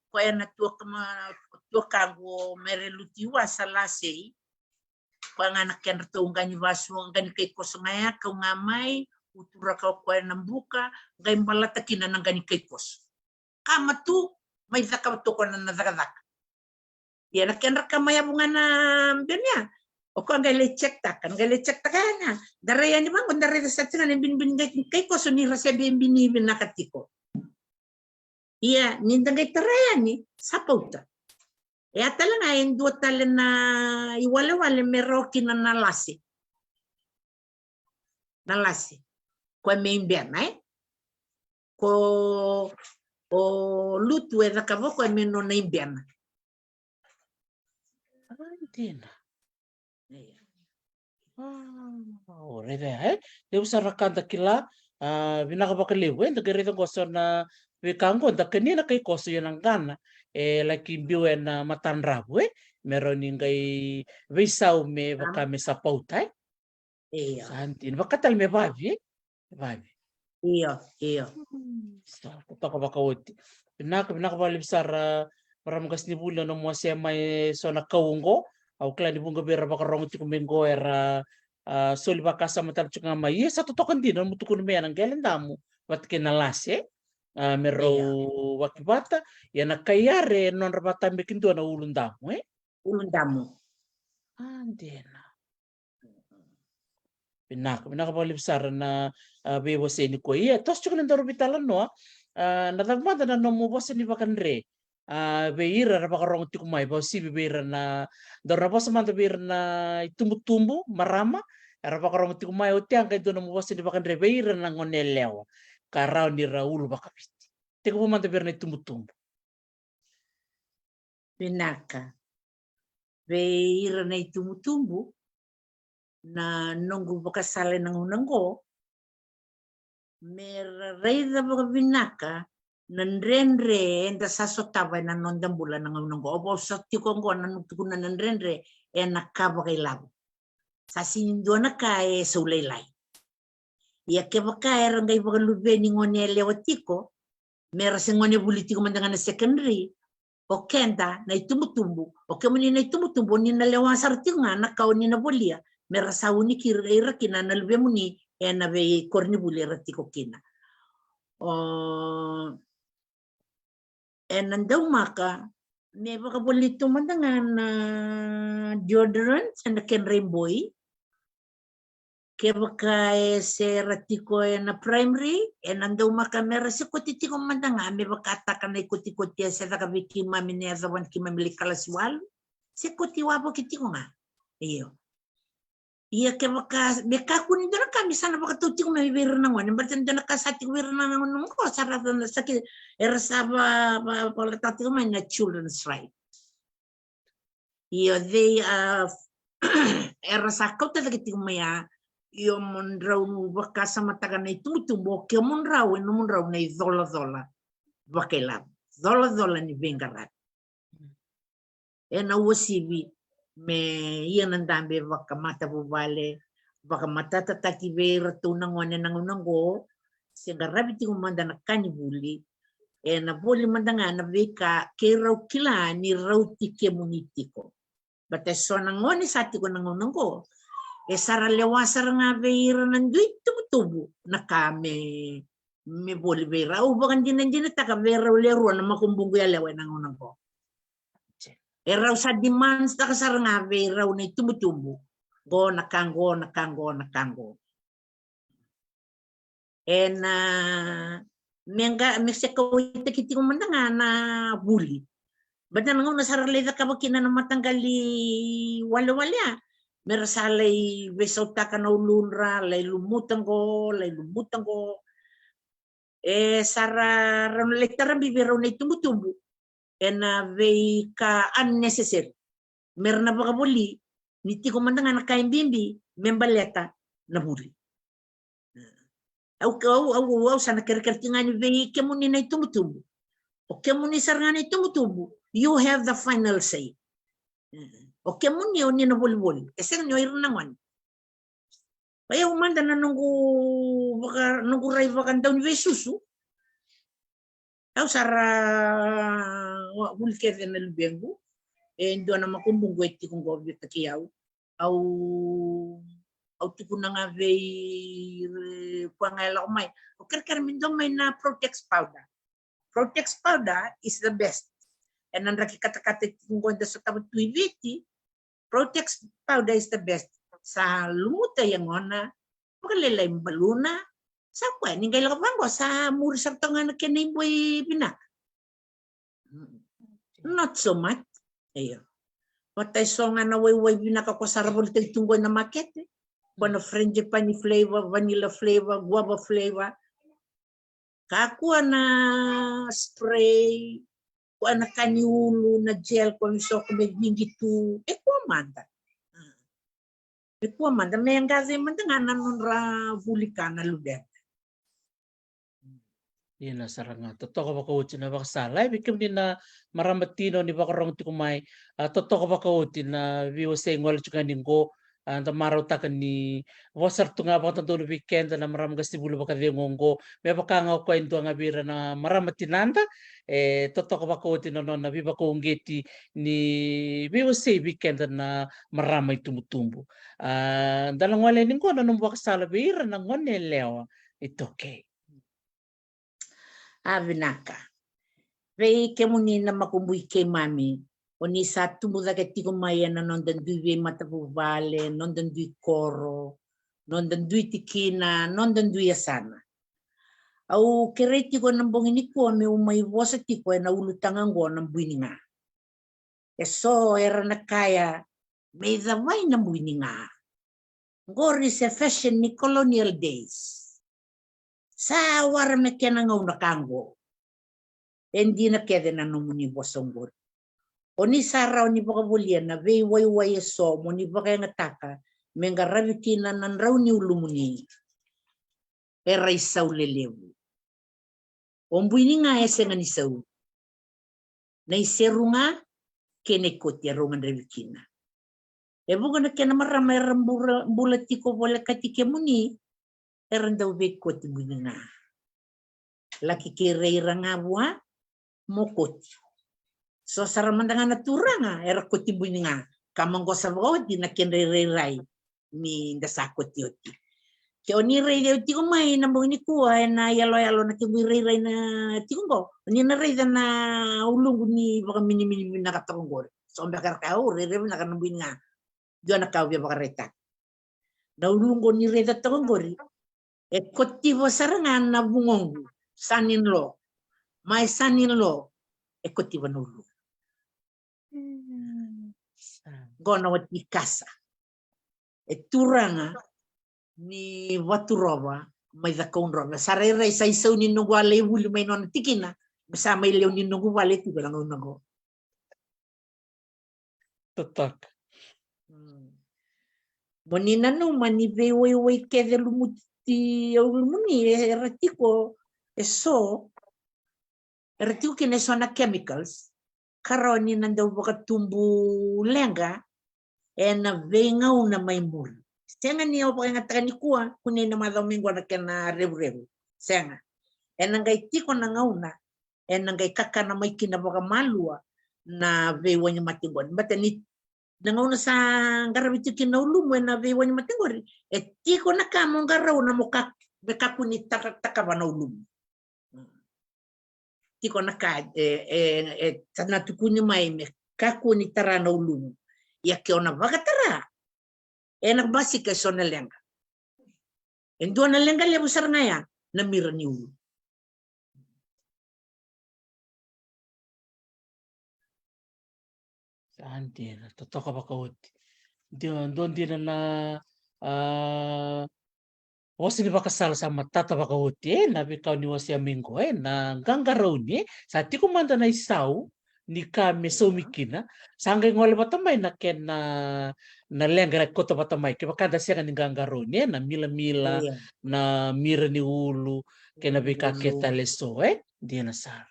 koya na tuaka ma, tuakaqu o Mere Lutiwasa Lasei. Koya ga na kedratou qani vasu, qani kaikoso ga ya, kau ga mai, uturaka o koya na buka, qai balata kina na qani kaikoso. Kama tu, mai cakava toka na, na cakacaka. Ia na kedra kama yavu ga na bena ya. O koya qai lai check taka, qai lai check taka ya ga. Da rai yani vaqo, da raica sa tiko ga na binibini qai, kaikoso ni ra se bini vinaka tiko. Ia, ni da qai tara yani, sa pauta. E a tale ga e dua tale na iwalewale me rawa kina na lase. Na lase. Koya me ibena, e? Ko o lutu e cakava koya me nona ibena. A, dina. Io. A, o raica ya, e? Levu sara ka da kila, a, vinaka vakalevu, e? Da qai raica qo so na veika qo, da kania na kaikoso, ia na qana e laki biu ena matadravu, e? Me rawa ni qai veisau me vaka me sa pauta, e? Io. Sa dina, vaka tale me vavi, e? Vavi. Io, io. Hmm, sa totoka vakaoti. Vinaka, vinaka vakalevu sara, marama qasenivuli, na nomu wasea mai eso na kau oqo. Au kila ni vuqa vei ira vakarogo tiko mai qo era, a, soli vakasama tale tiko ga mai. Ia sa totoka dina, nomu tukuna mai ya na qele damu vata kei na lase, a, me rau waki vata. Ia na kai yare, nodra vata me kidua na ulu damu, e? Ulu damu. A, dina. Vinaka, vinaka vakalevu sara na, a, veiwasei nikua. Ia, toso tiko na daru veitalanoa, a, na cava mada na nomu vosa ni vakadre, a, vei ira era vakarogo tiko mai, vakauasivi vei ira na, daru na vosa mada vei ira na itubutubu, marama era vakarogo tiko mai, oti ya qai dua nomu vosa ni vakadre vei ira na gone yalewa ka rawa ni ra ulu vakaviti. Tekivu mada vei ira na itubutubu. Vinaka. Vei ira na itubutubu, na noqu vakasala ena gauna oqo, me ra raica vakavinaka na dredre eda sa sotava ena noda bula na gauna oqo. Au vosota tiko oqo na noqu tukuna na dredre ena ka vakailavo. Sa sega ni dua na ka e sau lailai. Ia kevaka era qai vakaluveni gone yalewa tiko, me ra se gone vuli tiko mada ga na secondary, o keda na itubutubu, o kemuni na itubutubu, o ni na lewa sara tiko ga na ka o ni na volia, me ra sa unikiri ira kina na luvemuni ena veikoronivuli era tiko kina. O, Ena daumaka me vakavoli tu mada ga na deodorant ena kedra iboi. Kevaka e se ra tiko ena primary, ena daumaka me ra se koti tiko mada ga, me vakataka na ikotikoti e se caka vei keimami ni yacova ni keimami lai kalasi walu. Se koti wavoki tiko ga. Io. Ia kevaka me kakua ni dua na ka me sa na vakatau tiko mai vei ira na gone, baleta ni dua na ka sa tiko vei ira na gone qo, sa ra sa na saki, era sa va, va, valataka tiko mai na children's right. Io, they are, era sa kauta cake tiko mai ya. Io, mo drau vakasamataka na itubutubu, o kemudrau, e nomudrau na icolacola vakailavo, colacola ni veiqaravi. Ena uasivi me ia na dabe vakamatavuvale, vakamatatataki vei iratou na gone na gauna qo, se qaravi tiko mada na ka ni vuli, ena voli mada ga na veika keirau kila ni rauti kemuni tiko. Baleta e so na gone sa tiko na gauna qo, e sa ra lewa sara ga vei ira na dui tubutubu na ka me, me voli vei rau. Au vakadinadinataka vei rau le rua na makubuqu yalewa ena gauna qo. E rau sa demands taka sara ga vei rau na itubutubu. Qo na ka qo, na ka qo, na ka qo. Ena, me qa, me se kauaitaki tiko mada ga na vuli. Baleta na gauna sa ra lai cakava kina na mataqali walewale ya, me ra sa lai veisautaka na uludra, lai lumuta qo, lai lumuta qo. E sa ra, ra na lai tarabi vei rau na itubutubu ena veika unnecessary. Me ra na vakavoli ni tiko mada ga na ka e bibi me baleta na vuli. Au, au, au, au sa na kerekere tiko ga ni vei kemuni na itubutubu. O kemuni sara ga na itubutubu, you have the final say. O kemuni o ni na volivoli, e sega ni o ira na gone. Vei au mada na noqu vaka, noqu rai vakadauniveisusu. Au sa ra vuli kece na luvequ. E dua na makubuqu e tiko qo vata kei au. Au, au tukuna ga vei koya ga e lako mai, au kerekere me dua mai na Protex powder. Protex powder is the best. Ena draki katakata e tiko qo eda sotava tu i Viti, Protex powder is the best. Sa lumuta yagona, vakalailai baluna. Sa koya ni qai lako vaqo sa muri sara toka ga na kena iboi vinaka. Not so much. Io. Vata e so ga na waiwai vinaka ko sa ra volitaki tu qo ena makete. Ko na frangipani flavor, vanilla flavor, guava flavor. Kakua na spray, kua na ka ni ulu, na gel, kua ni soko me vigi tu. E kua mada. E kua mada, me qase mada ga na nodra vuli ka na luvequ. Ia na sara ga, totoka vakaoti na vakasala. E vei kemuni na marama tina ni vakarorogo tiko mai, a, totoka vakaoti na veiwasei gole tiko ga ni qo, a, da marautaka ni vosa tu ga vakadodonu vei keda na marama qase vuli vakacegu oqo, me vaka ga o koya e dua ga vei ira na marama tinada, e totoka vakaoti na nona veivakauqeti ni veiwasei vei keda na marama itubutubu. A, da na gole ni qo na nomu vakasala vei ira na gone yalewa iTaukei. A, vinaka. Vei kemuni na makubui keimami, o ni sa tubu cake tiko mai ena noda dui veimatavuvale, noda dui koro, noda dui tikina, noda dui yasana. Au kerei tiko ena bogi nikua meu mai vosa tiko ena ulutaga oqo na bui ni ga. E so era na kaya, me icavai na bui ni ga. Qori se fashion ni colonial days. Sa wara me kena gauna ka qo. E dina kece na nomuni vosa oqori. O ni sa rawa ni vakavolia na veiwaiwai e so mo ni vakayagataka me qaravi kina na drau ni ulumuni. Era isau lelevu. O bui ni ga e sega ni sau. Na iseru ga kei na ikoti e rau gadrevi kina. E vuqa na kena marama era bula, bula tiko volekati kemuni, era dau veikoti bui ni ga. Laki kerei ira ga vua mo koti. So sara mada ga na turaga era koti bui ni ga. Ka maqosa vakaoti na kedra irairai ni da sa koti oti. Ke o ni raica au tiko mai na bogi nikua ena yaloyalo na kequ irairai na tiko qo, o ni na raica na uluqu ni vakaminimini vinaka toka qori. So beka era kaya au rairai vinaka na bui ni ga. Dua na ka au via vakaraitaka. Na uluqu o ni raica toka qori, e kotiva sara ga na vugoqu, son in law. My son in law, e kotiva na uluqu. Qo na wati kasa. E turaga ni Vaturova mai Cakaudrove. Sa rairai sa isau ni noqu a lai vuli mai nona tikina. Me sa mai lewe ni noqu vale tiko na gauna qo. Totoka. Mo ni nanuma ni veiwaiwai kece lumuti au lumuni era tiko e so. Era tiko kina e so na chemicals ka rawa ni na dau vakatubu leqa ena veigauna mai muri. Sega ni au vakayagataka nikua, kunei na macawa mai qo na kena revurevu. Sega. Ena qai tiko na gauna ena qai kakana mai kina vakamalua na veiwainimate qori. Bata ni na gauna sa qaravi tiko kina na ulumu ena veiwainimate qori, e tiko na ka mo qarauna mo kak-, me kakua ni taka-, takava na ulumu. Tiko na ka e, e, e, sa na tukuni mai me kakua ni tara na ulumu. Ia ke o na vakatara, ena basika e so na leqa. E dua na leqa levu sara ga ya na mira ni ulu. Sa dina, totoka vakaoti. Dua, dua dina na, a, vosa ni vakasala sa matata vakaoti, e, na veika o ni wasea mai qo, e, na qaqarauni, e, sa tiko mada na isau ni ka me saumi kina, sa qai gole vata mai na kena, na leqa era kauta vata mai, kevaka da sega ni qaqarauni, e, na milamila, na mira ni ulu, kei na veika kece tale e so, e, dina sara.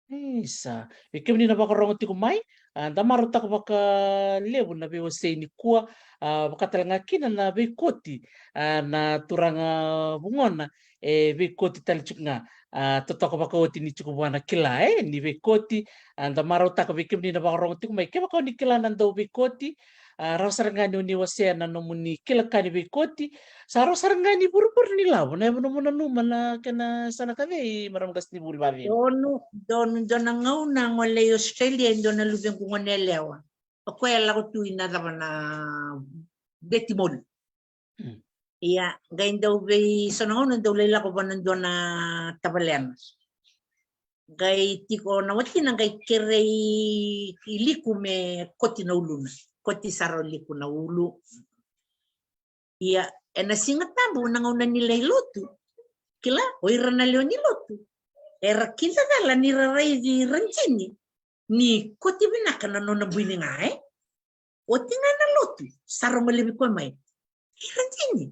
Isa, vei kemuni na vakarogo tiko mai, a, da marautaka vakalevu na veiwasei nikua, a, vaka tale ga kina na veikoti, a, na turaga vugona, e veikoti tale tiko ga, a, totoka vakaoti ni tiko vua na kila, e, ni veikoti, a, da marautaka vei kemuni na vakarogo tiko mai, kevaka o ni kila na dau veikoti, a, rawa sara ga ni o ni wasea na nomuni kila ka ni veikoti, sa rawa sara ga ni vurevure ni lavo, na yava nomu nanuma na kena sa na kacei, marama qasenivuli vavega. Donu, donu, dua na gauna gole i Australia, e dua na luvequ gone yalewa. O koya e lako tu ina cava na beti moli. Mm. Ia, qai dau vei, so na gauna dau lai lako vua na dua na tavalena. Qai tiko na watina qai kerei Liku me koti na uluna. Koti sara o Liku na ulu. Ia, ena Siga Tabu na gauna ni lai lotu. Kila, o ira na lewe ni lotu era kidacala ni ra raici Rajini ni koti vinaka na nona bui ni ga, e? Oti ga na lotu, sa rogo laivi koya mai. E Rajini,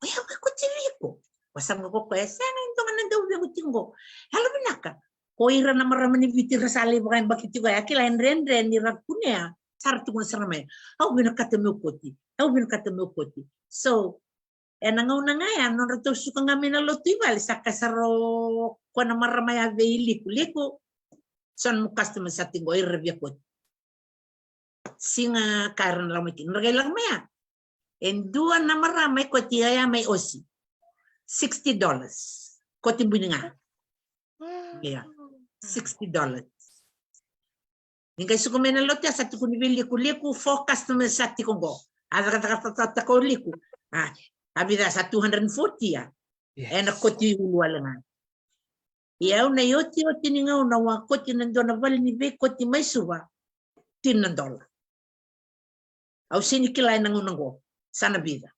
o ya vakoti vei iko. Vakasaqa ko koya, e sega, e dua ga na dauvequ tiko qo. Yalo vinaka. Ko ira na marama ni Viti ra sa lai vakayabaki tiko ya, kila, e dredre ni ra kunea, sa ra tukuna sara mai. Au vinakata meu koti. Au vinakata meu koti. So, ena gauna ga ya, nodratou suka ga mai na lotu i vale, sa kaya sara o koya na marama ya vei Liku, Liku, so na nomu customer sa tiko qo, ira via koti. Siga ka era na lako mai kina, ra qai lako mai ya. E dua na marama e koti ya mai Osi. Sixty dollars. Koti bui ni ga. Ia. Sixty dollars. Ni qai suka mai na lotu ya sa tukuni vei Liku, Liku, four customers sa tiko qo. A cakacakataka o Liku. A, a vica sa two hundred and forty ya. Ena koti ulu wale ga. Ia au na iotioti ni gauna au a koti na dua na vale ni veikoti mai Suva. Tini na dola. Au sega ni kila ena gauna qo. Sa na vica.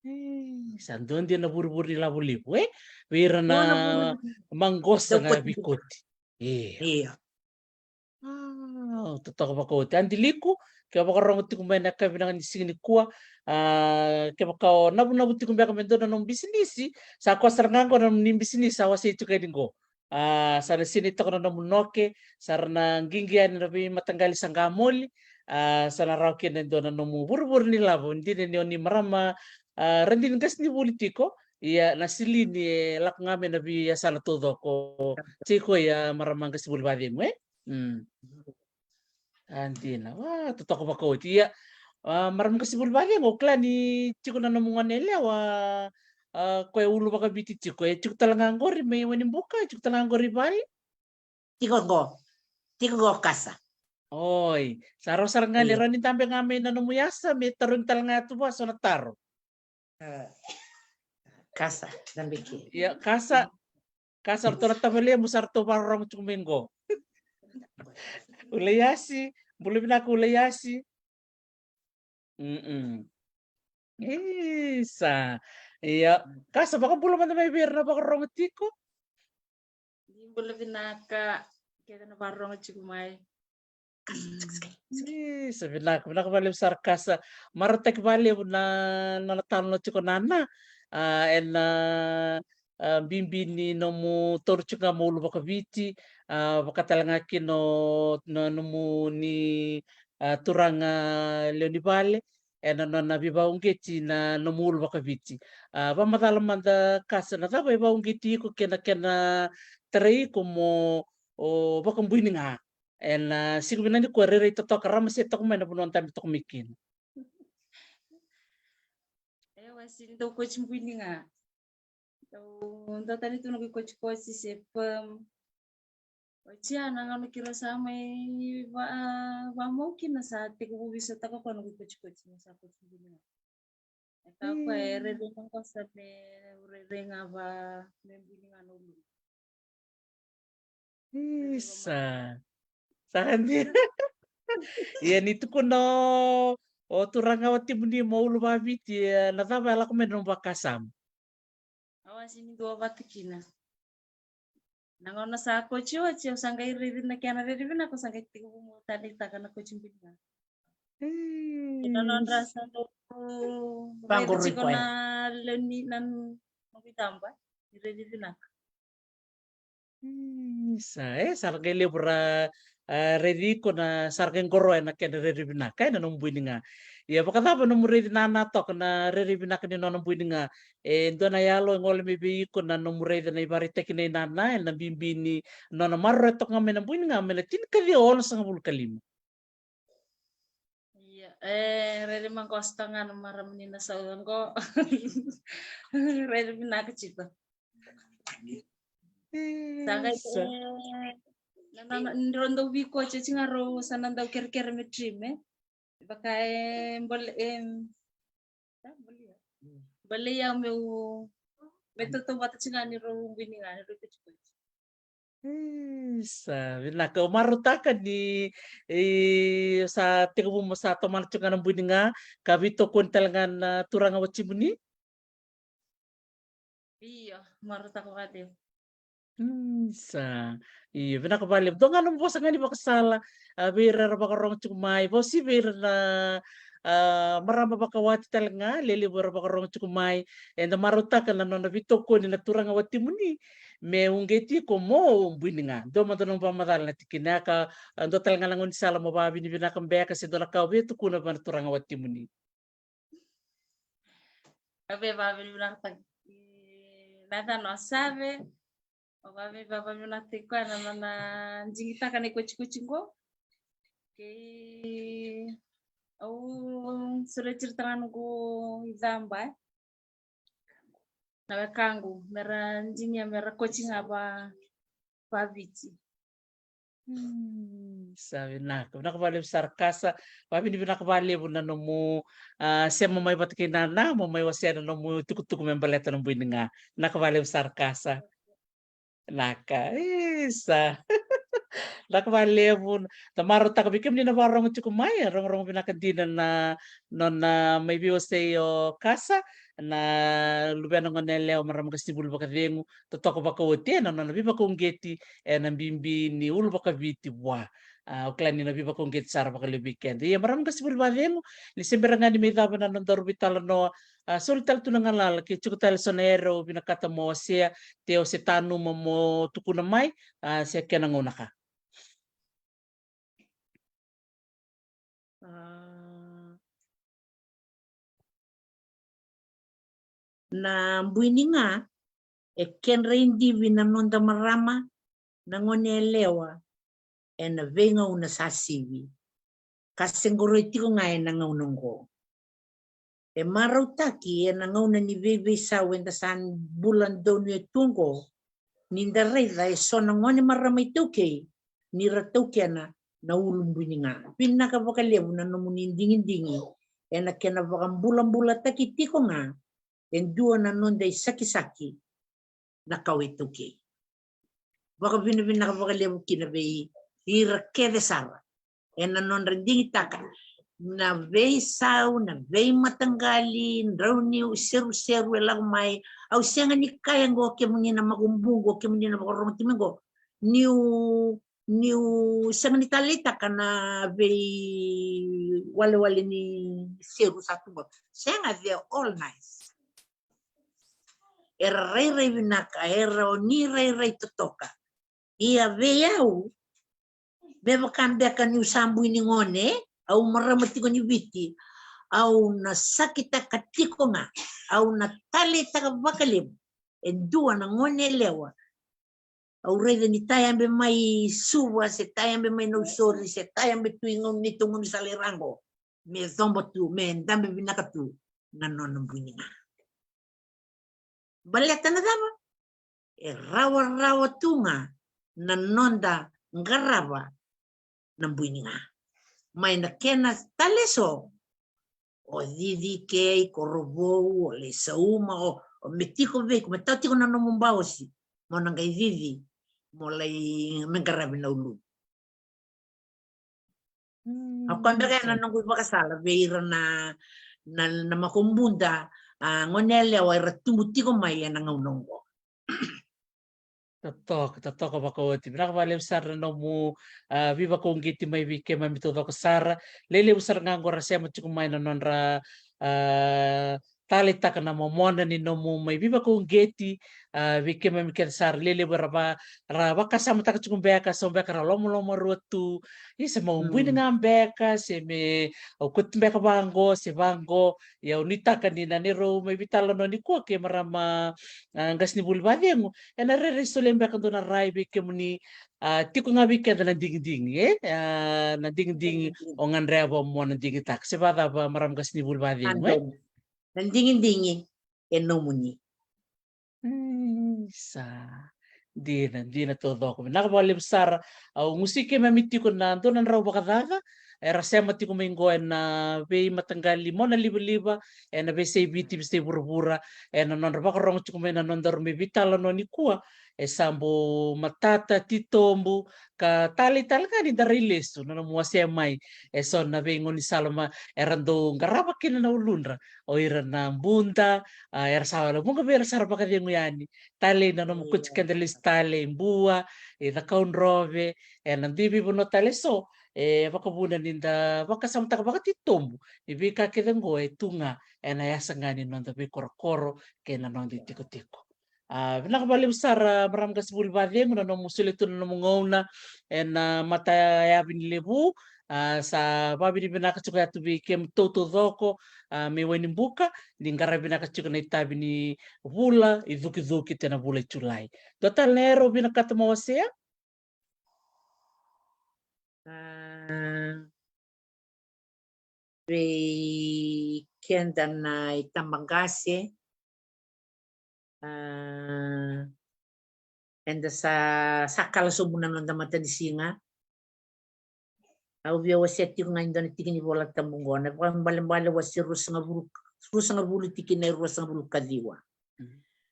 E, sa dua dina na vurevure ni lavo levu, e? Vei ira na maqosa ga veikoti. Ia. Totoka vakaoti. Adi Liku, ke o vakarogo tiko mai na ka vinaka ni siga nikua, a, kevaka o navunavu tiko beka me dua na nomu bisinisi, sa koya sara ga qo na nomuni bisinisi sa wasei tiko yani qo. A, sa na sinai toka na nomu noke, sa ra na qiqi yani na veimataqali sa qamoli, a, sa na rawa kina e dua na nomu vurevure ni lavo, dina ni o ni marama, a, radini qasenivuli tiko, ia na silini e lako ga mai na veiyasana taucoko, tiko ia marama qasenivuli vacegu, e? Mm. A, dina. Wa, totoka vakaoti. Ia, A, marama qasenivuli vacegu, o kila ni tiko na nomu gone yalewa, a, koya ulu vakaviti tiko, e tiko tale ga qori mai Wainibuka, e tiko tale ga qori i vale? Tiko qo. Tiko qo, Kasa. Oi, sa rawa sara ga ni, io, rawa ni dabe ga mai na nomu yasa me tarogi tale ga tu vua so na taro. E, Kasa, dabe ke. Ia, Kasa, Kasa, ratou na tavalemu sa ratou vakarorogo tiko mai qo. Ulaiasi, bula vinaka Ulaiasi. Mm-mm. Isa. Ia, Kasa, vakabula mada mai vei ira na vakarorogo tiko. Ni bula vinaka kece na vakarorogo tiko mai. Isa, vinaka, vinaka vakalevu sara Kasa. Marautaki vakalevu na, na, na talanoa tiko Nana. A, ena, a, bibi ni nomu taura tiko ga mo ulu vakaviti, a, vaka tale ga kina o, na nomuni, a, turaga lewe ni vale, ena nona veivakauqeti na nomu ulu vakaviti. A, vakamacala mada Kasa, na cava e vakauqeti iko kei na kena tarai iko mo, o, vakabui ni ga ena, a, siga vinaka nikua, rairai totoka, ramase toka mai na vanua o dabe toka mai kina. E, au a sega ni dau koti bui ni ga. Au duatani tu noqu ikotikoti se perm. Oti ya na gauna keirau sa mai va, vamau kina sa tekivu veisotaka koya noqu ikotikoti, me sa koti bui ni ga. E ka koya e rairai maqosa me rairai ga va me bui ni ga na uluna. Isa. Sa dina. Ia ni tukuna o, o turaga watimuni mo ulu vakaviti, e, na cava e lako mai na nomu vakasama? Au a sega ni duavata kina. Na gauna sa koti oti, au sa qai raici na kena raici vinaka, au sa qai tekivu mo taleitaka na koti bui ni ga. Ina nodra sa dau raici tiko na lewe ni, na noqu itaba, ni raici vinaka. Isa, e, sa ra qai levu ra, a, raici iko na, sa ra qai qoroya na kena rairai vinaka ena nomu bui ni ga. Ia vakacava nomu raici Nana toka na rairai vinaka ni nona bui ni ga? E dua na yalo e gole mai vei iko na nomu raica na ivakaraitaki nei Nana ena bibi ni nona maroroya toka ga mai na bui ni ga mai na tinikaciwa onosagavulu ka lima? Ia, e, rairai maqosa toka ga na marama ni Nasauca qo. Rairai vinaka tiko. Sa qai, e, na, na, na, ni rau dau veikoti oti ga rau sa na dau kerekere me trim, e. Vaka e bale, e, sa bale ya. Bale ya meu, me tautauvata tiko ga ni rau bui ni ga, ni rau ikotikoti. Isa, vinaka. Au marautaka ni, e, sa tekivu mo sa tomana tiko ga na bui ni ga, ka veitokoni tale ga na turaga watimuni. Io, marautaka vakalevu. Isa. Io, vinaka vakalevu. Dua ga nomu vosa ga ni vakasala, a, vei ira era vakarorogo tiko mai, vosi vei ira na, a, marama vakawati tale ga, lelevu era vakarorogo tiko mai. Eda marautaka na nona veitokoni na turaga watimuni me uqeti iko mo bui ni ga. Dua mada nomu vakamacala na tikina ya ka, a, dua tale ga na gaunisala mo vakavinavinaka beka se dua na ka o via tukuna vua na turaga watimuni. Au via vakavinavinakataki Nathan Wasave. Au via vakavinavinakataki koya na nona digitaka na ikotikoti qo. Kei au sureti ira tale ga noqu icaba, e, na wekaqu, mera digia mera koti ga va, vaviti. Hmm, sa vinaka. Vinaka vakalevu sara Kasa. Vavinavinaka vakalevu na nomu, a, sema mai vata kei Nana mo mai wasea na nomu tukutuku me baleta na bui ni ga. Vinaka vakalevu sara Kasa. Vinaka. Isa. Vinaka vakalevu. Da marautaka vei kemuni na vakarorogo tiko mai, e rogorogo vinaka dina na nona mai veiwasei o Kasa, na luvena gone yalewa marama qasenivuli vakacegu, totoka vakaoti ena nona veivakauqeti ena bibi ni ulu vakaviti vua. A, au kila ni na veivakauqeti sara vakalevu vei keda. Ia marama qasenivuli vakacegu, ni se bera ga ni mai cava na nodaru veitalanoa, a, soli tale tu na galala ke tiko tale so na yere o vinakata mo wasea, te o se tanuma mo tukuna mai, a, se kena gauna ka. A, na bui ni ga e kedra idivi na noda marama na gone yalewa ena veigauna sa sivi. ka se qoroi tiko ga ena gauna oqo. E marautaki ena gauna ni veiveisau eda sa bula donuya tu oqo, ni da raica eso na gone marama iTaukei ni ra taukena na ulubui ni ga. Vinaka vakalevu na nomuni digidigi ena kena vakabulabulataki tiko ga e dua na noda isakisaki na kawa iTaukei. Vakavinavinaka vakalevu kina vei ira kece sara ena nodra digitaka na veisau, na veimataqali, drau ni iseruseru e lako mai. Au sega ni kaya oqo kemuni na makubu oqo, kemuni na vakarogo timi oqo, niu niu sega ni taleitaka na veiwalewale ni seru sa tu qo. Sega, they're all nice. Era rairai vinaka, era o ni rairai totoka. Ia vei au, me vaka beka niu sa bui ni gone, au marama tiko ni Viti, au na sakitaka tiko ga, au na taleitaka vakalevu e dua na gone yalewa. Au raica ni tayabe mai Suva, se tayabe mai Nausori, se tayabe tu i gauna ni tau gaunisala i ra qo, me coba tu, me dabe vinaka tu na nona bui ni ga. Baleta na cava? E rawarawa tu ga na noda qarava na bui ni ga. Mai na kena tale eso, o cici kei Korovou, o lai sauma, o, o me tiko vei iko, me tau tiko na nomu baosi, mo na qai cici, mo lai me qaravi na uluvu. Mm, a koya beka na noqu ivakasala vei ira na, na, na makubuda, a, gone yalewa era tubu tiko mai ena gauna oqo. Totoka, totoka vakaoti. Vinaka vakalevu sara na nomu, a, veivakauqeti mai vei keimami taucoko sara. Lelevu sara ga oqo ra sema tiko mai na nodra, a, taleitaka na momona ni nomu mai veivakauqeti, a, vei keimami kece sara. Lelevu era va, ra vakasamataka tiko beka, so beka ra lomalomarua tu. Ia se me bui ni ga beka, se me au koti beka vaqo, se vaqo. Ia au nuitaka ni na neirau mai veitalanoa nikua kei marama, a, qasenivuli vacegu, ena rairai solia beka dua na rai vei kemuni, a, tiko ga vei keda na digidigi, e? A, na digidigi o gadreva mo na digitaka. Se vacava marama qasenivuli vacegu, e? Na digidigi e nomuni. Mm, sa. Dina, dina taucoko. Vinaka vakalevu sara. Au gusi keimami tiko na dua na drau vakacaca era sema tiko mai qo ena veimataqali mona livaliva, ena veiyasai Viti, veiyasai vuravura, ena nodra vakarogo tiko mai na nodaru mai veitalanoa nikua. E sa bau matata, titobu, ka talei tale ga ni da rai lesu na nomu wasea mai eso na veigaunisala era dau qarava kina na uludra, o ira na buda, a, era sa wale vuqa vei ira sa ra vakacegu yani. Talei na nomu koti keda lesu tale i Bua, i Cakaudrove, ena dui veivanua tale eso, e vakavuna ni da vakasamataka vakatitobu ni veika kece oqo e tu ga ena yasa ga ni noda veikorokoro kei na noda itikotiko. A, vinaka vakalevu sara marama qasenivuli vacegu na nomu solia tu na nomu gauna ena matayavi ni levu. A, sa vavinavinaka tiko ya tu vei kemudou taucoko, a, mai Wainibuka, ni qaravi vinaka tiko na itavi ni vula icukicuki, ena vula i Julai. Dua tale na era o vinakata mo wasea? A, vei keda na itabaqase, a, eda sa, sa kala sobu na noda matanisiga. Au via wasea tiko ga e dua na tiki ni Vola Tabu oqo, na Vakaibalebale wase ruasagavulu, ruasagavulu tikina e ruasagavulu ka ciwa.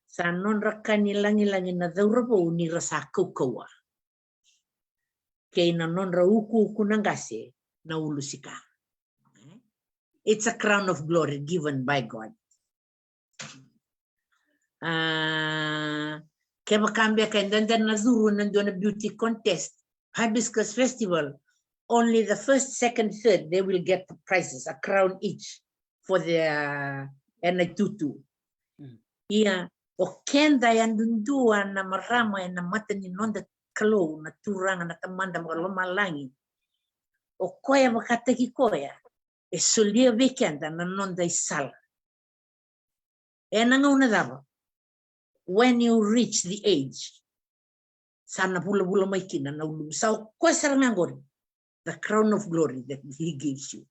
Sa nodra ka ni lagilagi na cauravou ni ra sa kaukauwa, kei na nodra ukuuku na qase na ulusika. It's a crown of glory given by God. A, kevaka beka eda na curu ena dua na beauty contest, hibiscus festival, only the first, second, third, they will get the prizes, a crown each for their, ena itutu. Ia o keda yadudua na marama ena mata ni noda Kalou na Turaga na Tamada vakalomalagi. O koya vakataki koya e solia vei keda na noda isala. Ena gauna cava? When you reach the age, sa na vulavula mai kina na ulumu. Sa o koya sara ga oqori. The crown of glory that he gives you.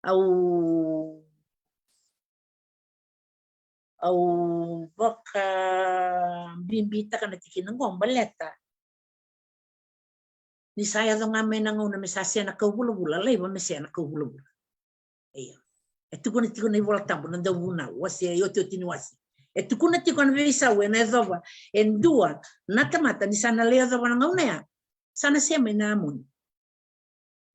Au, au vakabibitaka na tikina qo baleta ni sa yaco ga mai na gauna me sa se na kau vulavula, laiva me se na kau vulavula. Io. E tukuna tiko na iVola Tabu, na Dauvunau, wase, iotioti ni wase. E tukuna tiko na veisau ena yacova e dua na tamata ni sa na lai yacova na gauna ya, sa na se mai na Amoni.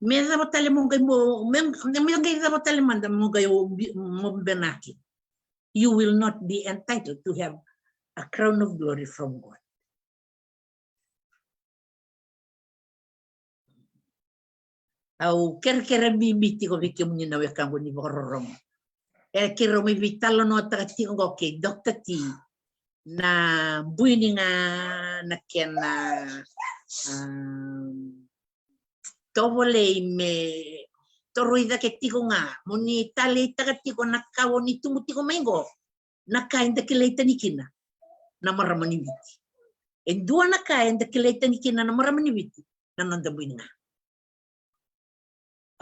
Me yacova tale mo qai mo, me, me qai yacova tale mada mo qai o bi-, mo benaki. You will not be entitled to have a crown of glory from God. Au kerekere bibi tiko vei kemuni na wekaqu ni vakarorogo. E keirau mai veitalanoataka tiko qo kei Doctor T na buiniga, na kena, ah, tovolei me toroi cake tiko ga, mo ni taleitaka tiko na ka o ni tubu tiko mai qo, na ka eda kilai tani kina na marama ni Viti. E dua na ka eda kilai tani kina na marama ni Viti, na noda buiniga.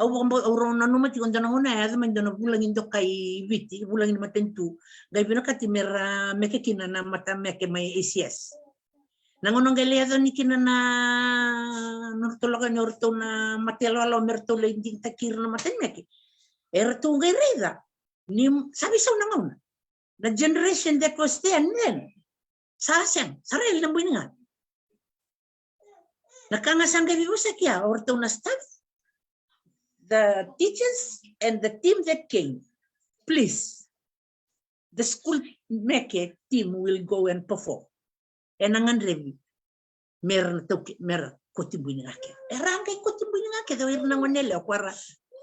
Au vakabau, au rau nanuma tiko dua na gauna e yaco mai dua na vulagi dokai Viti, vulagi ni matanitu, qai vinakati me ra meke kina na matameke mai A C S. Na gauna qai lai yaco ni kina na, na nodratou lako yani o ratou na mate yaloyalo me ratou lai digitaki ira na matameke. E ratou qai raica ni sa veisau na gauna. The generation that was there then, sa sega, sa ra yali na buiniga. Na ka ga sa qai veivosaki ya, o ratou na staff, the teachers and the team that came, please, the school meke team will go and perform. Ena gadrevi me ra na tauke, me ra kauti buiniga kece. Era qai kauti buiniga kece o ira na gone yalewa ko era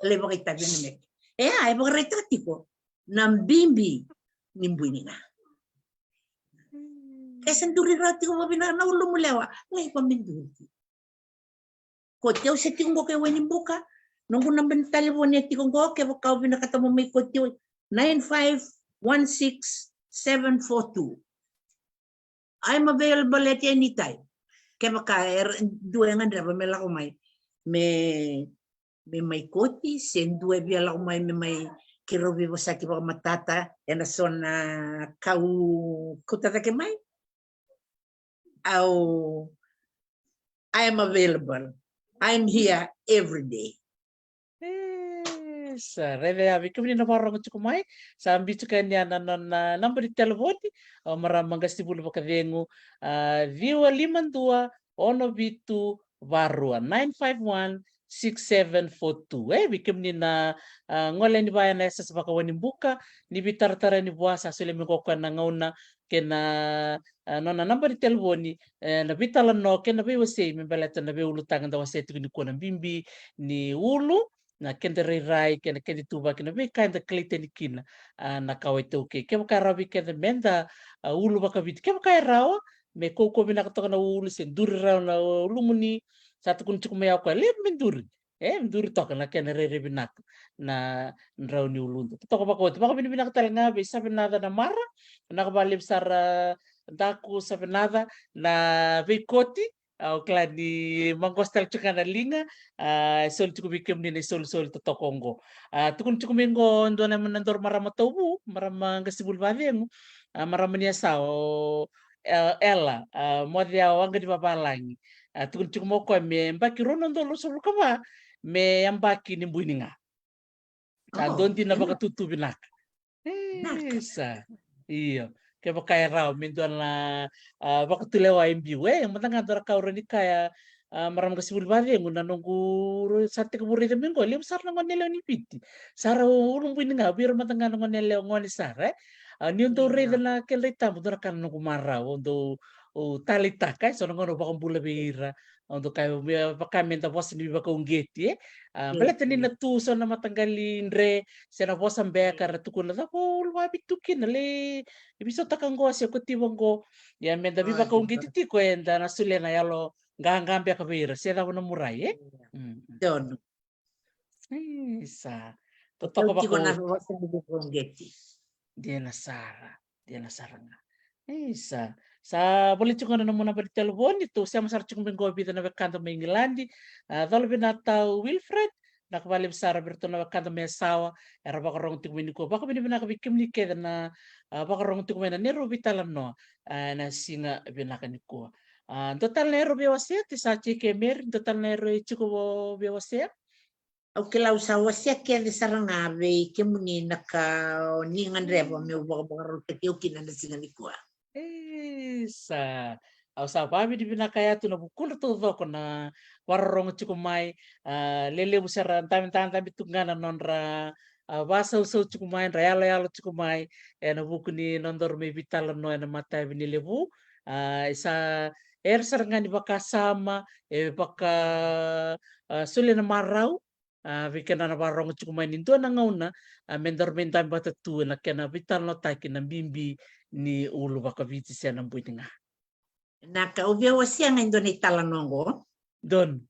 lai vakaitavi ena meke. E a, e vakaraitaka tiko na bibi ni buiniga. E se duri rawa tiko vakavinaka na ulumu lewa, laiva me duri. Kauti au se tiko qo kei Wainibuka, noqu naba ni talevoni e tiko qo, kevaka o vinakata mo mai kauti au, nine five one six seven four two. I'm available at any time. Kevaka e dua e gadreva me lako mai me, me mai kauti, se dua e via lako mai me mai keirau veivosaki vakamatata ena so na ka au kauta cake mai, au, I am available. I'm here every day. E, sa raica ya vei kemuni na vakarorogo tiko mai, sa biuta yani na nona naba ni talevoni o marama qasenivuli vakacegu, a, ciwa lima dua ono vitu va rua, nine five one six seven four two. E, vei kemuni na, a, gole yani vaya na yasayasa vakaWainibuka, ni veitaratara yani vua, sa solia mai qo o koya na gauna kei na, a, nona naba ni talevoni, e, na veitalanoa kei na veiwasei me baleta na veiulutaga eda wasea tiko nikua, na bibi ni ulu, na keda rairai kei na keda ituvaki, na veika eda kilai tani kina, a, na kawa iTaukei. Kevaka e rawa vei keda meda, a, ulu vakaviti, kevaka e rawa, me kaukauwa vinaka toka na ulu se duri rawa na ulumuni. Sa tukuni tiko mai o koya, levu me duri. E, duri toka na kena rairai vinaka na drau ni uluda. Totoka vakaoti, vakavinavinaka tale ga vei Savenaca Namara, vinaka vakalevu sara daku Savenaca, na veikoti, au kila ni maqosa tale tiko ga na liga, a, e soli tiko vei kemuni na isolisoli totoka oqo. A, tukuni tiko mai qo dua na, na daru marama tauvu, marama qasenivuli vakacegu, a, marama ni yasayasa o, e, Ela, a, Moceya Waqanivavalagi. A, tukuni tiko mai o koya me yabaki rua na udolu ruasagavulu ka va me yabaki ni buiniga. Sa dua dina vakatutu vinaka. E, sa. Io. Kevaka e rawa me dua na, a, vakatulewa e biu. E, mada ga dua na ka au rawa ni kaya, a, marama qasenivuli vakacegu, na noqu ro-, sa tekivu raica mai qo, levu sara na gone yalewa ni Viti. Sa ra ulubuiniga vei ira mada ga na gone yalewa, gone sara, e. A, niu dau raica na kedra itabu, dua na ka na noqu marau, au dau, au taleitaka, e, so na gauna au vakabula vei ira, au dau kaya, vaka meda vosa ni veivakauqeti, e. A, baleta ni na tu so na mataqali dre, se na vosa beka ra tukuna, cava o ulu vakavitu kina, lai veisautaka qo se kotiva qo. Ia meda veivakauqeti tiko, eda na solia na yalo qaqa beka vei ira, se cava na murai, e? Donu. Isa. Totoka vakaoti. Dina sara. Dina sara ga. Isa. Sa voli tiko na nomu naba ni telefoni, tou sema sara tiko mai qo e vica na wekada mai Igiladi. A, cola vinaka tau Wilfred, na ka valevu sara vei iratou na wekada mai Yasawa, era vakarogo tiko mai nikua. Vakavinavinaka vei kemuni kece na, a, vakarogo tiko mai na neirau veitalanoa, a, na siga vinaka nikua. A, dua tale na neirau veiwasei, ti sa tiko e Meri, dua tale na neirau e tiko veiwasei. Au kila au sa wasea kece sara ga vei kemuni na ka o ni gadreva meu vakavakarautaki au kina na siga nikua. Isa, au sa vakavinavinaka ya tu na vukudra taucoko na vakarorogo tiko mai, a, lelevu sara dabe, dabe tu ga na nodra, a, vasausau tiko mai, dra yaloyalo tiko mai, ena vuku ni nodaru mai veitalanoa ena matavi ni levu. A, e sa era sara ga ni vakasama, e vaka, a, solia na marau, a, vei keda na vakarorogo tiko mai ni dua na gauna, a, me daru mai dabe vata tu ena kena veitalanoataki na bibi ni ulu vakaviti se na bui ni ga. Na ka au via wasea ga e dua na italanoa oqo. Donu.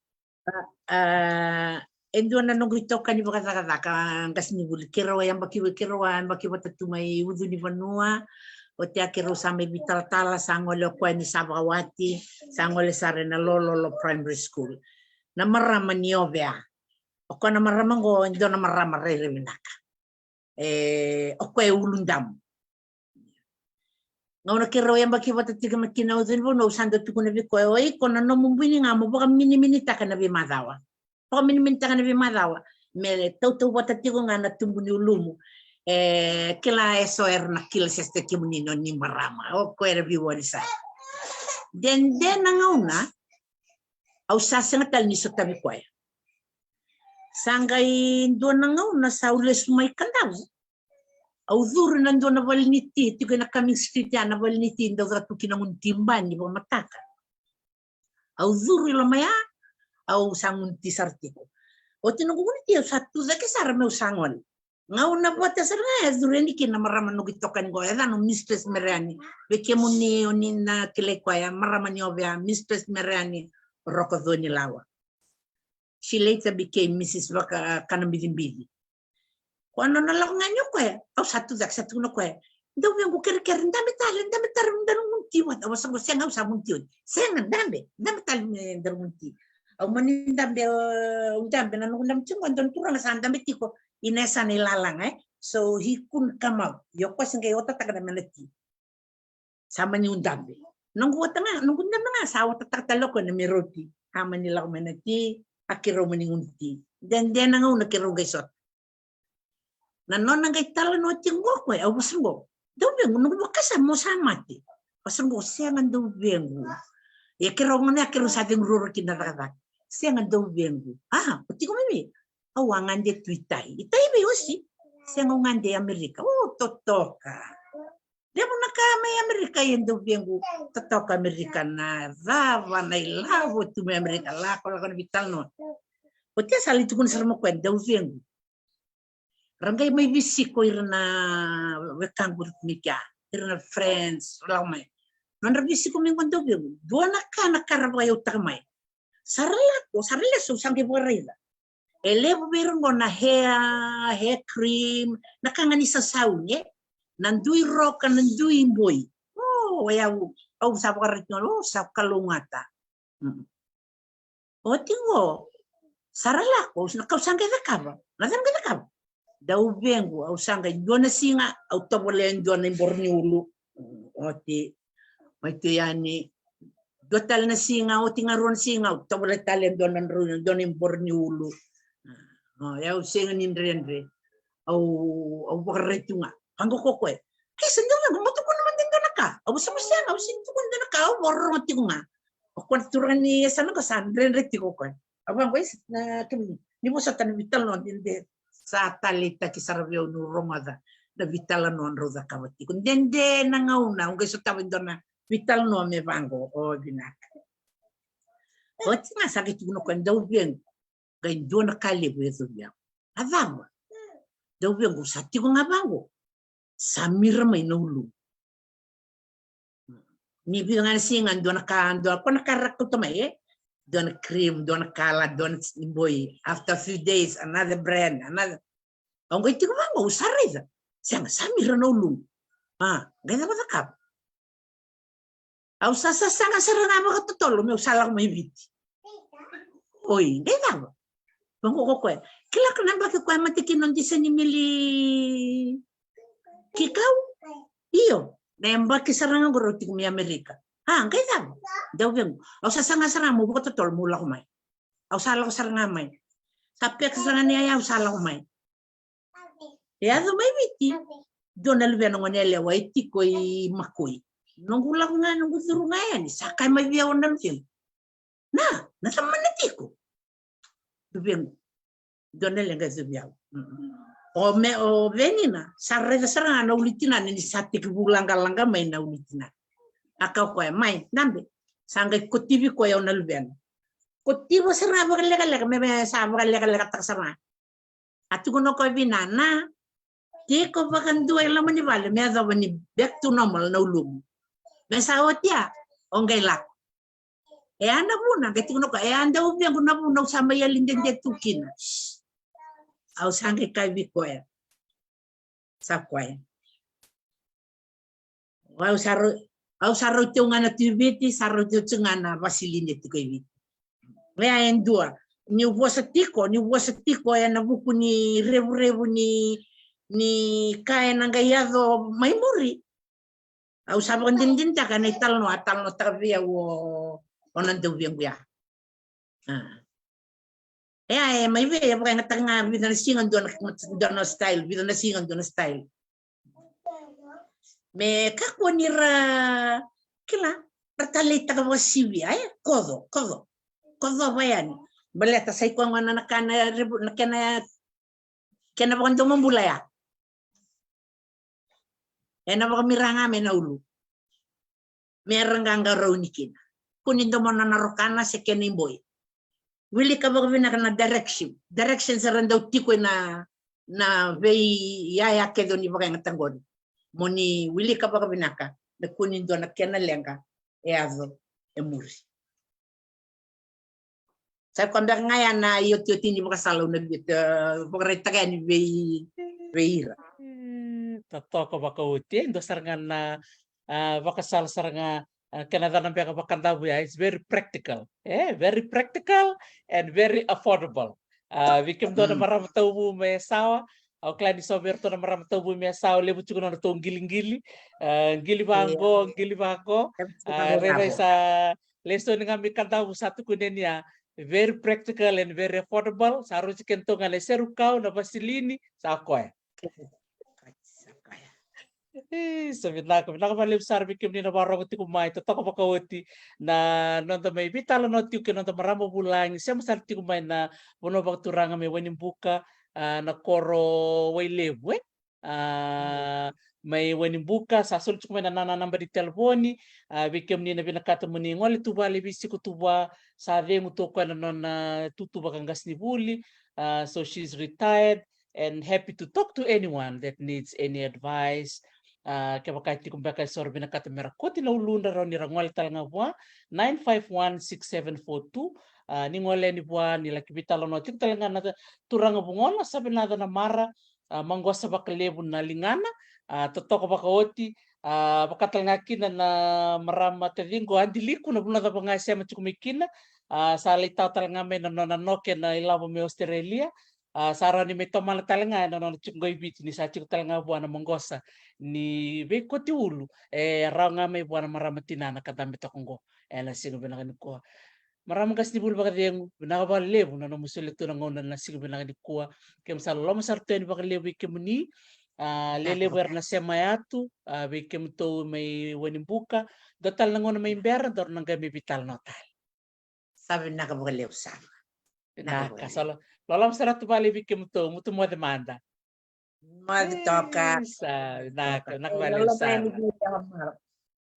A, e dua na noqu itokani vakacakacaka, qasenivuli, keirau a yabaki, keirau a yabaki vata tu mai Ucu ni Vanua. Oti ya keirau sa mai veitalatala, sa gole o koya ni sa vakawati, sa gole sara ena Lololo Primary School. Na marama ni Ovea. O koya na marama oqo e dua na marama rairai vinaka. E, o koya e Uludamu. Gauna keirau yabaki vata tiko mai kina Ucu ni Vanua, au sa dau tukuna vei koya, o iko na nomu bui ni ga mo vakaminiminitaka na veimacawa. Vakaminiminitaka na veimacawa me tautauvata tiko ga na tubu ni ulumu. E, kila eso era na kila sesta kemuni na ni marama. O koya era veiwali sara. Dede na gauna au sa sega tale ni sotavi koya. Sa qai dua na gauna sa au lesu mai Kadavu. Au curu ina dua na vale ni ti, tiko ina Cumming Street ya na vale ni ti, dau caka tu kina gunu ti bani vakamataka. Au curu i loma ya, au sa gunu ti sara tiko. Oti noqu gunu ti, au sa tucake sara meu sa gole. Gauna vata sara ga e curu yani kina na marama noqu itokani qo, e yacana o Mistress Mereani. Vei kemuni o ni na kilai koya, marama ni Ovea, Mistress Mereani Rokoconilawa. She later became Missus Vaka, Kanabicibici. Koya nona lako ga ni o koya, au sa tucake, sa tukuna o koya, dauvequ, kerekere, dabe tale, dabe tale, daru gunu ti vata. Au sa qo, sega, au sa gunu ti oti. Sega, dabe, dabe tale me daru gunu ti. Au mani dabe, au dabe, na noqu dabe tiko, dua na turaga sa dabe tiko ina yasana i Lalaga, e. So he couldn't come out. Io, koya se qai otataka na mena ti. Sa mani u dabe. Noqu ota ga, noqu dabe ga, sa otataka tale o koya na mena roti. Sa mani lako mai na ti, a keirau mani gunu ti. Dede na gauna keirau qai sota. Na nona qai talanoa tiko qo o koya, au vosa qo, dauvequ, noqu vakasama mo sa mate. Vosa qo, sega dauvequ. Ia keirau gona ya keirau sa cegu ruarua kina na cakacaka. Sega dauvequ. A, o tiko mai vei? Au a gade tu i tai. I tai vei o si? Sega, au gade i Amerika. O, totoka. Levu na ka mai Amerika, ia dauvequ, totoka Amerika, na cava na ilavo tu mai Amerika, lakolako na veitalanoa. Oti ya sa lai tukuna sara mai o koya, dauvequ. Ra qai mai veisiko ira na wekaqu ira tu mai kea, ira na friends, ra lako mai. Nodra veisiko mai qo, dauvequ, dua na ka, na ka ra vakaiyautaka mai. Sa ra lako, sa ra lesu, au sa qai vakaraica. E levu vei ira qo na hair, hair cream, na ka ga ni sasauni, e. Na dui roka, na dui boi. O, o yau, au sa vakaraica, o, sa kalougata. Mm. Oti qo, sa ra lako, na ka au sa qai cakava, na cava au qai cakava? Dauvequ, au sa qai dua na siga, au tovolea e dua na iboro ni ulu. Oti, mai tu yani. Dua tale na siga, oti ga rua na siga, au tovolea tale e dua na drau, dua na iboro ni ulu. O, au sega ni dredre. Au, au vakaraitaka ga. Vaqo ko koya. Ke sa dua vaqo, mo tukuna mada e dua na ka. Au sa, mo sega, au sega ni tukuna e dua na ka, au vakarorogo tiko ga. O koya na turaga ni yasana qo sa dredre tiko o koya. Au vaqo, isa, na kemuni, ni vosota na veitalanoa dede. Sa taleitaki sara vei au niu rogoca na veitalanoa drau cakava tiko. Dede na gauna au qai sotava e dua na veitalanoa me vaqo, o vinaka. Oti ga sa qai tukuna o koya, dauvequ, qai dua na ka levu e yacovi au. A cava? Dauvequ, sa tiko ga vaqo, sa mira mai na ulu. Ni vica ga na siga, dua na ka, dua, ko na ka ra kauta mai, e? Dua na cream, dua na kala, dua na boi. After a few days, another brand, another. Au qai tiko vaqo, au sa raica. Sega, sa mira na ulu. A, qai cava cakava? Au sa sasaga sara ga vakatotolo meu sa lako mai Viti. Oi, qai cava? Vaqo ko koya. Kila ko na yabaki koya mate kina o Disa ni Mili Kikau? Io, na yabaki sara ga qo rau tiko mai Amerika. A, qai cava? Dau vaqo. Au sasaga sara ga meu vakatotolo meu lako mai. Au sa lako sara ga mai. Sa peka sara ga ni yaya au sa lako mai. E yaco mai Viti. Dua na luvena gone yalewa e tiko i Makoi. Noqu lako ga, noqu curu ga yani, sa kaya mai vei au na luvena. Na, na cava na tiko? Luvequ. Dua na leqa e cuvi au. O me, o Venina, sa raica sara ga na uluitinana ni sa tekivu laqalaqa mai na uluitinana. A kaya o koya, mai, dabe. Sa qai kotivi koya o na luvena. Kotiva sara ga vakalekaleka, me, me sa vakalekalekataka sara ga. A tukuna o koya vei na, na, tiko vakadua i loma ni vale, me yacova ni back to normal na ulumu. Me sa oti ya, o qai lako. E a na vuna, qai tukuna o koya, e a dau vequ na vuna au sa mai yali dede tu kina. Au sa qai kaya vei koya. Sa koya. Au sa rau, au sa rau teu ga na tu i Viti, sa rau teu tiko ga na vasilini e tiko i Viti. Ia e dua, niu vosa tiko, niu vosa tiko ena vuku ni revurevu ni, ni ka ena qai yaco mai muri. Au sa vakadinadinataka na italanoa, a talanoataka vei au o, o na dau vequ ya. A. E a, e mai vei, e vakayagataka ga vica na siga dua na, dua na style, vica na siga dua na style. Me kakua ni ra, kila, ra taleitaka vakasivia, e, koco, koco. Koco va yani. Baleta sa i koya gona na ka na revu, na kena, kena vakadomobula ya. Ena vakamira ga mai na ulu. Me ra qaqarauni kina. Kua ni domona na rokana se kena iboi. Wilika vakavinaka na direction. Direction sa ra dau tiko ena, na veiyaya kece o ni vakayagataka qori. Mo ni wilika vakavinaka. Me kua ni dua na kena leqa e yaco e muri. Sa koya beka ga ya na iotioti ni vakasala au na via, e, vakaraitaka yani vei, vei ira. Mm, totoka vakaoti, e dua sara ga na, a, vakasala sara ga, a, kena yacana beka Vakadavuya, it's very practical, e, very practical and very affordable. A, vei kemudou na marama tauvu mai Yasawa, au kila ni so vei iratou na marama tauvu mai Yasawa, levu tiko na nodratou qiqili, a, qili vaqo, qili vaqo, a, rairai sa lesoni ga mai Kadavu sa tukuni yani ya, very practical and very affordable. Sa rauti kedatou ga na iserukau, na vasilini, sa koya. Sa koya. E, sa vinaka, vinaka vakalevu sara vei kemuni na vakarorogo tiko mai, totoka vakaoti na noda mai veitalanoa tiko kei na noda marama vulagi, sema sara tiko mai na vanua vakaturaga mai Wainibuka, a, na koro Wailevu, e? A, mai Wainibuka, sa soli tiko mai na nona naba ni telefoni, a, vei kemuni na vinakata mo ni gole tu vale, veisiko tu vua, sa cegu tu o koya na nona tutu vakaqasenivuli, a, so she's retired and happy to talk to anyone that needs any advice. A, kevaka e tiko beka eso ra vinakata me ra kauti na uludra, rawa ni ra gole tale ga vua, nine five one six seven four two. A, ni gole yani vua, ni laki veitalanoa tiko tale ga na turaga Vugola, Savenaca Namara, a, maqosa vakalevu na ligana, a, totoka vakaoti, a, vaka tale ga kina na marama taciqu Adiliku, na vanua cava ga e sema tiko mai kina, a, sa lai tawa tale ga mai na nona noke na ilavo mai Australia, a, sa rawa ni mai tomana tale ga ena nona tiko qo i Viti, ni sa tiko tale ga vua na maqosa ni veikoti ulu, e rawa ga mai vua na marama tinana ka dabe toka qo ena siga vinaka nikua. Marama qasenivuli vakacegu, vinaka vakalevu na nomu solia tu na gauna na siga vinaka nikua. Keimami sa loloma sara tu yani vakalevu vei kemuni, a, lelevu era na sema yatu, a, vei kemudou mai Wainibuka. Dua tale na gauna mai bera, daru na qai mai veitalanoa tale. Sa vinaka vakalevu sara. Vinaka, sa lo-, loloma sara tu vakalevu vei kemudou, mutu moce mada. Moce toka. Isa, vinaka, vinaka vakalevu sara.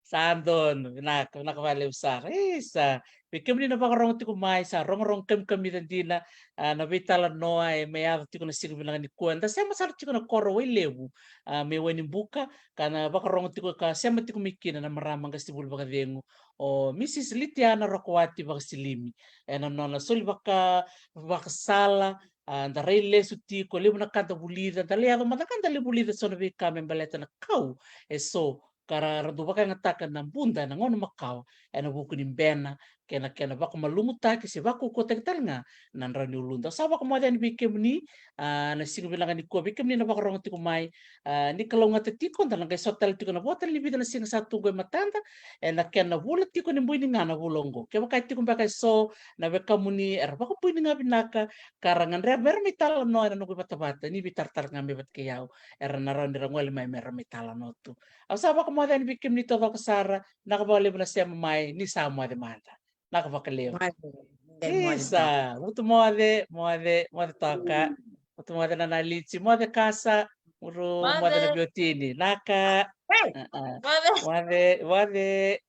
Sa donu, vinaka, vinaka vakalevu sara. Isa, vei kemuni na vakarorogo tiko mai, sa rogorogo kamikamica dina, a, na veitalanoa e mai yaco tiko na siga vinaka nikua. Da sema sara tiko na koro Wailevu, a, mai Wainibuka, ka na vakarorogo tiko ka sema tiko mai kina na marama qasenivuli vakacegu, o Mrs Litiana Rokowati Vakasilimi. Ena nona soli vaka, vakasala, a, da rai lesu tiko, levu na ka da vulica, da lai yaco mada ga da lai vulica eso na veika me baleta na kau eso ka ra, ra dau vakayagataka na buda ena gauna makawa ena vuku ni bena kei na kena vakamalumutaki se vakaukauwataki tale ga na drau ni uluda. Au sa vakamoce yani vei kemuni, a, na siga vinaka nikua, vei kemuni na vakarogo tiko mai, a, ni kalougata tiko, da na qai sota tale tiko ena vo tale ni vica na siga sa tu qo e matada, ena kena vula tiko ni Bui ni Ga na vula oqo. Kevaka e tiko beka eso na wekamuni era vakabui ni ga vinaka ka ra gadreva me ra mai talanoa ena noqu ivatavata, ni veitaratara ga mai vata kei au, era na rawa ni ra gole mai me ra mai talanoa tu. Au sa vakamoce yani vei kemuni taucoko sara, vinaka vakalevu na sema mai, ni sa moce mada. Vinaka vakalevu. Moce. Isa, vutu moce, moce, moce toka. Vutu moce na Nalici, moce Kasa, uru moce na Viotini. Vinaka. Moce. Moce, moce.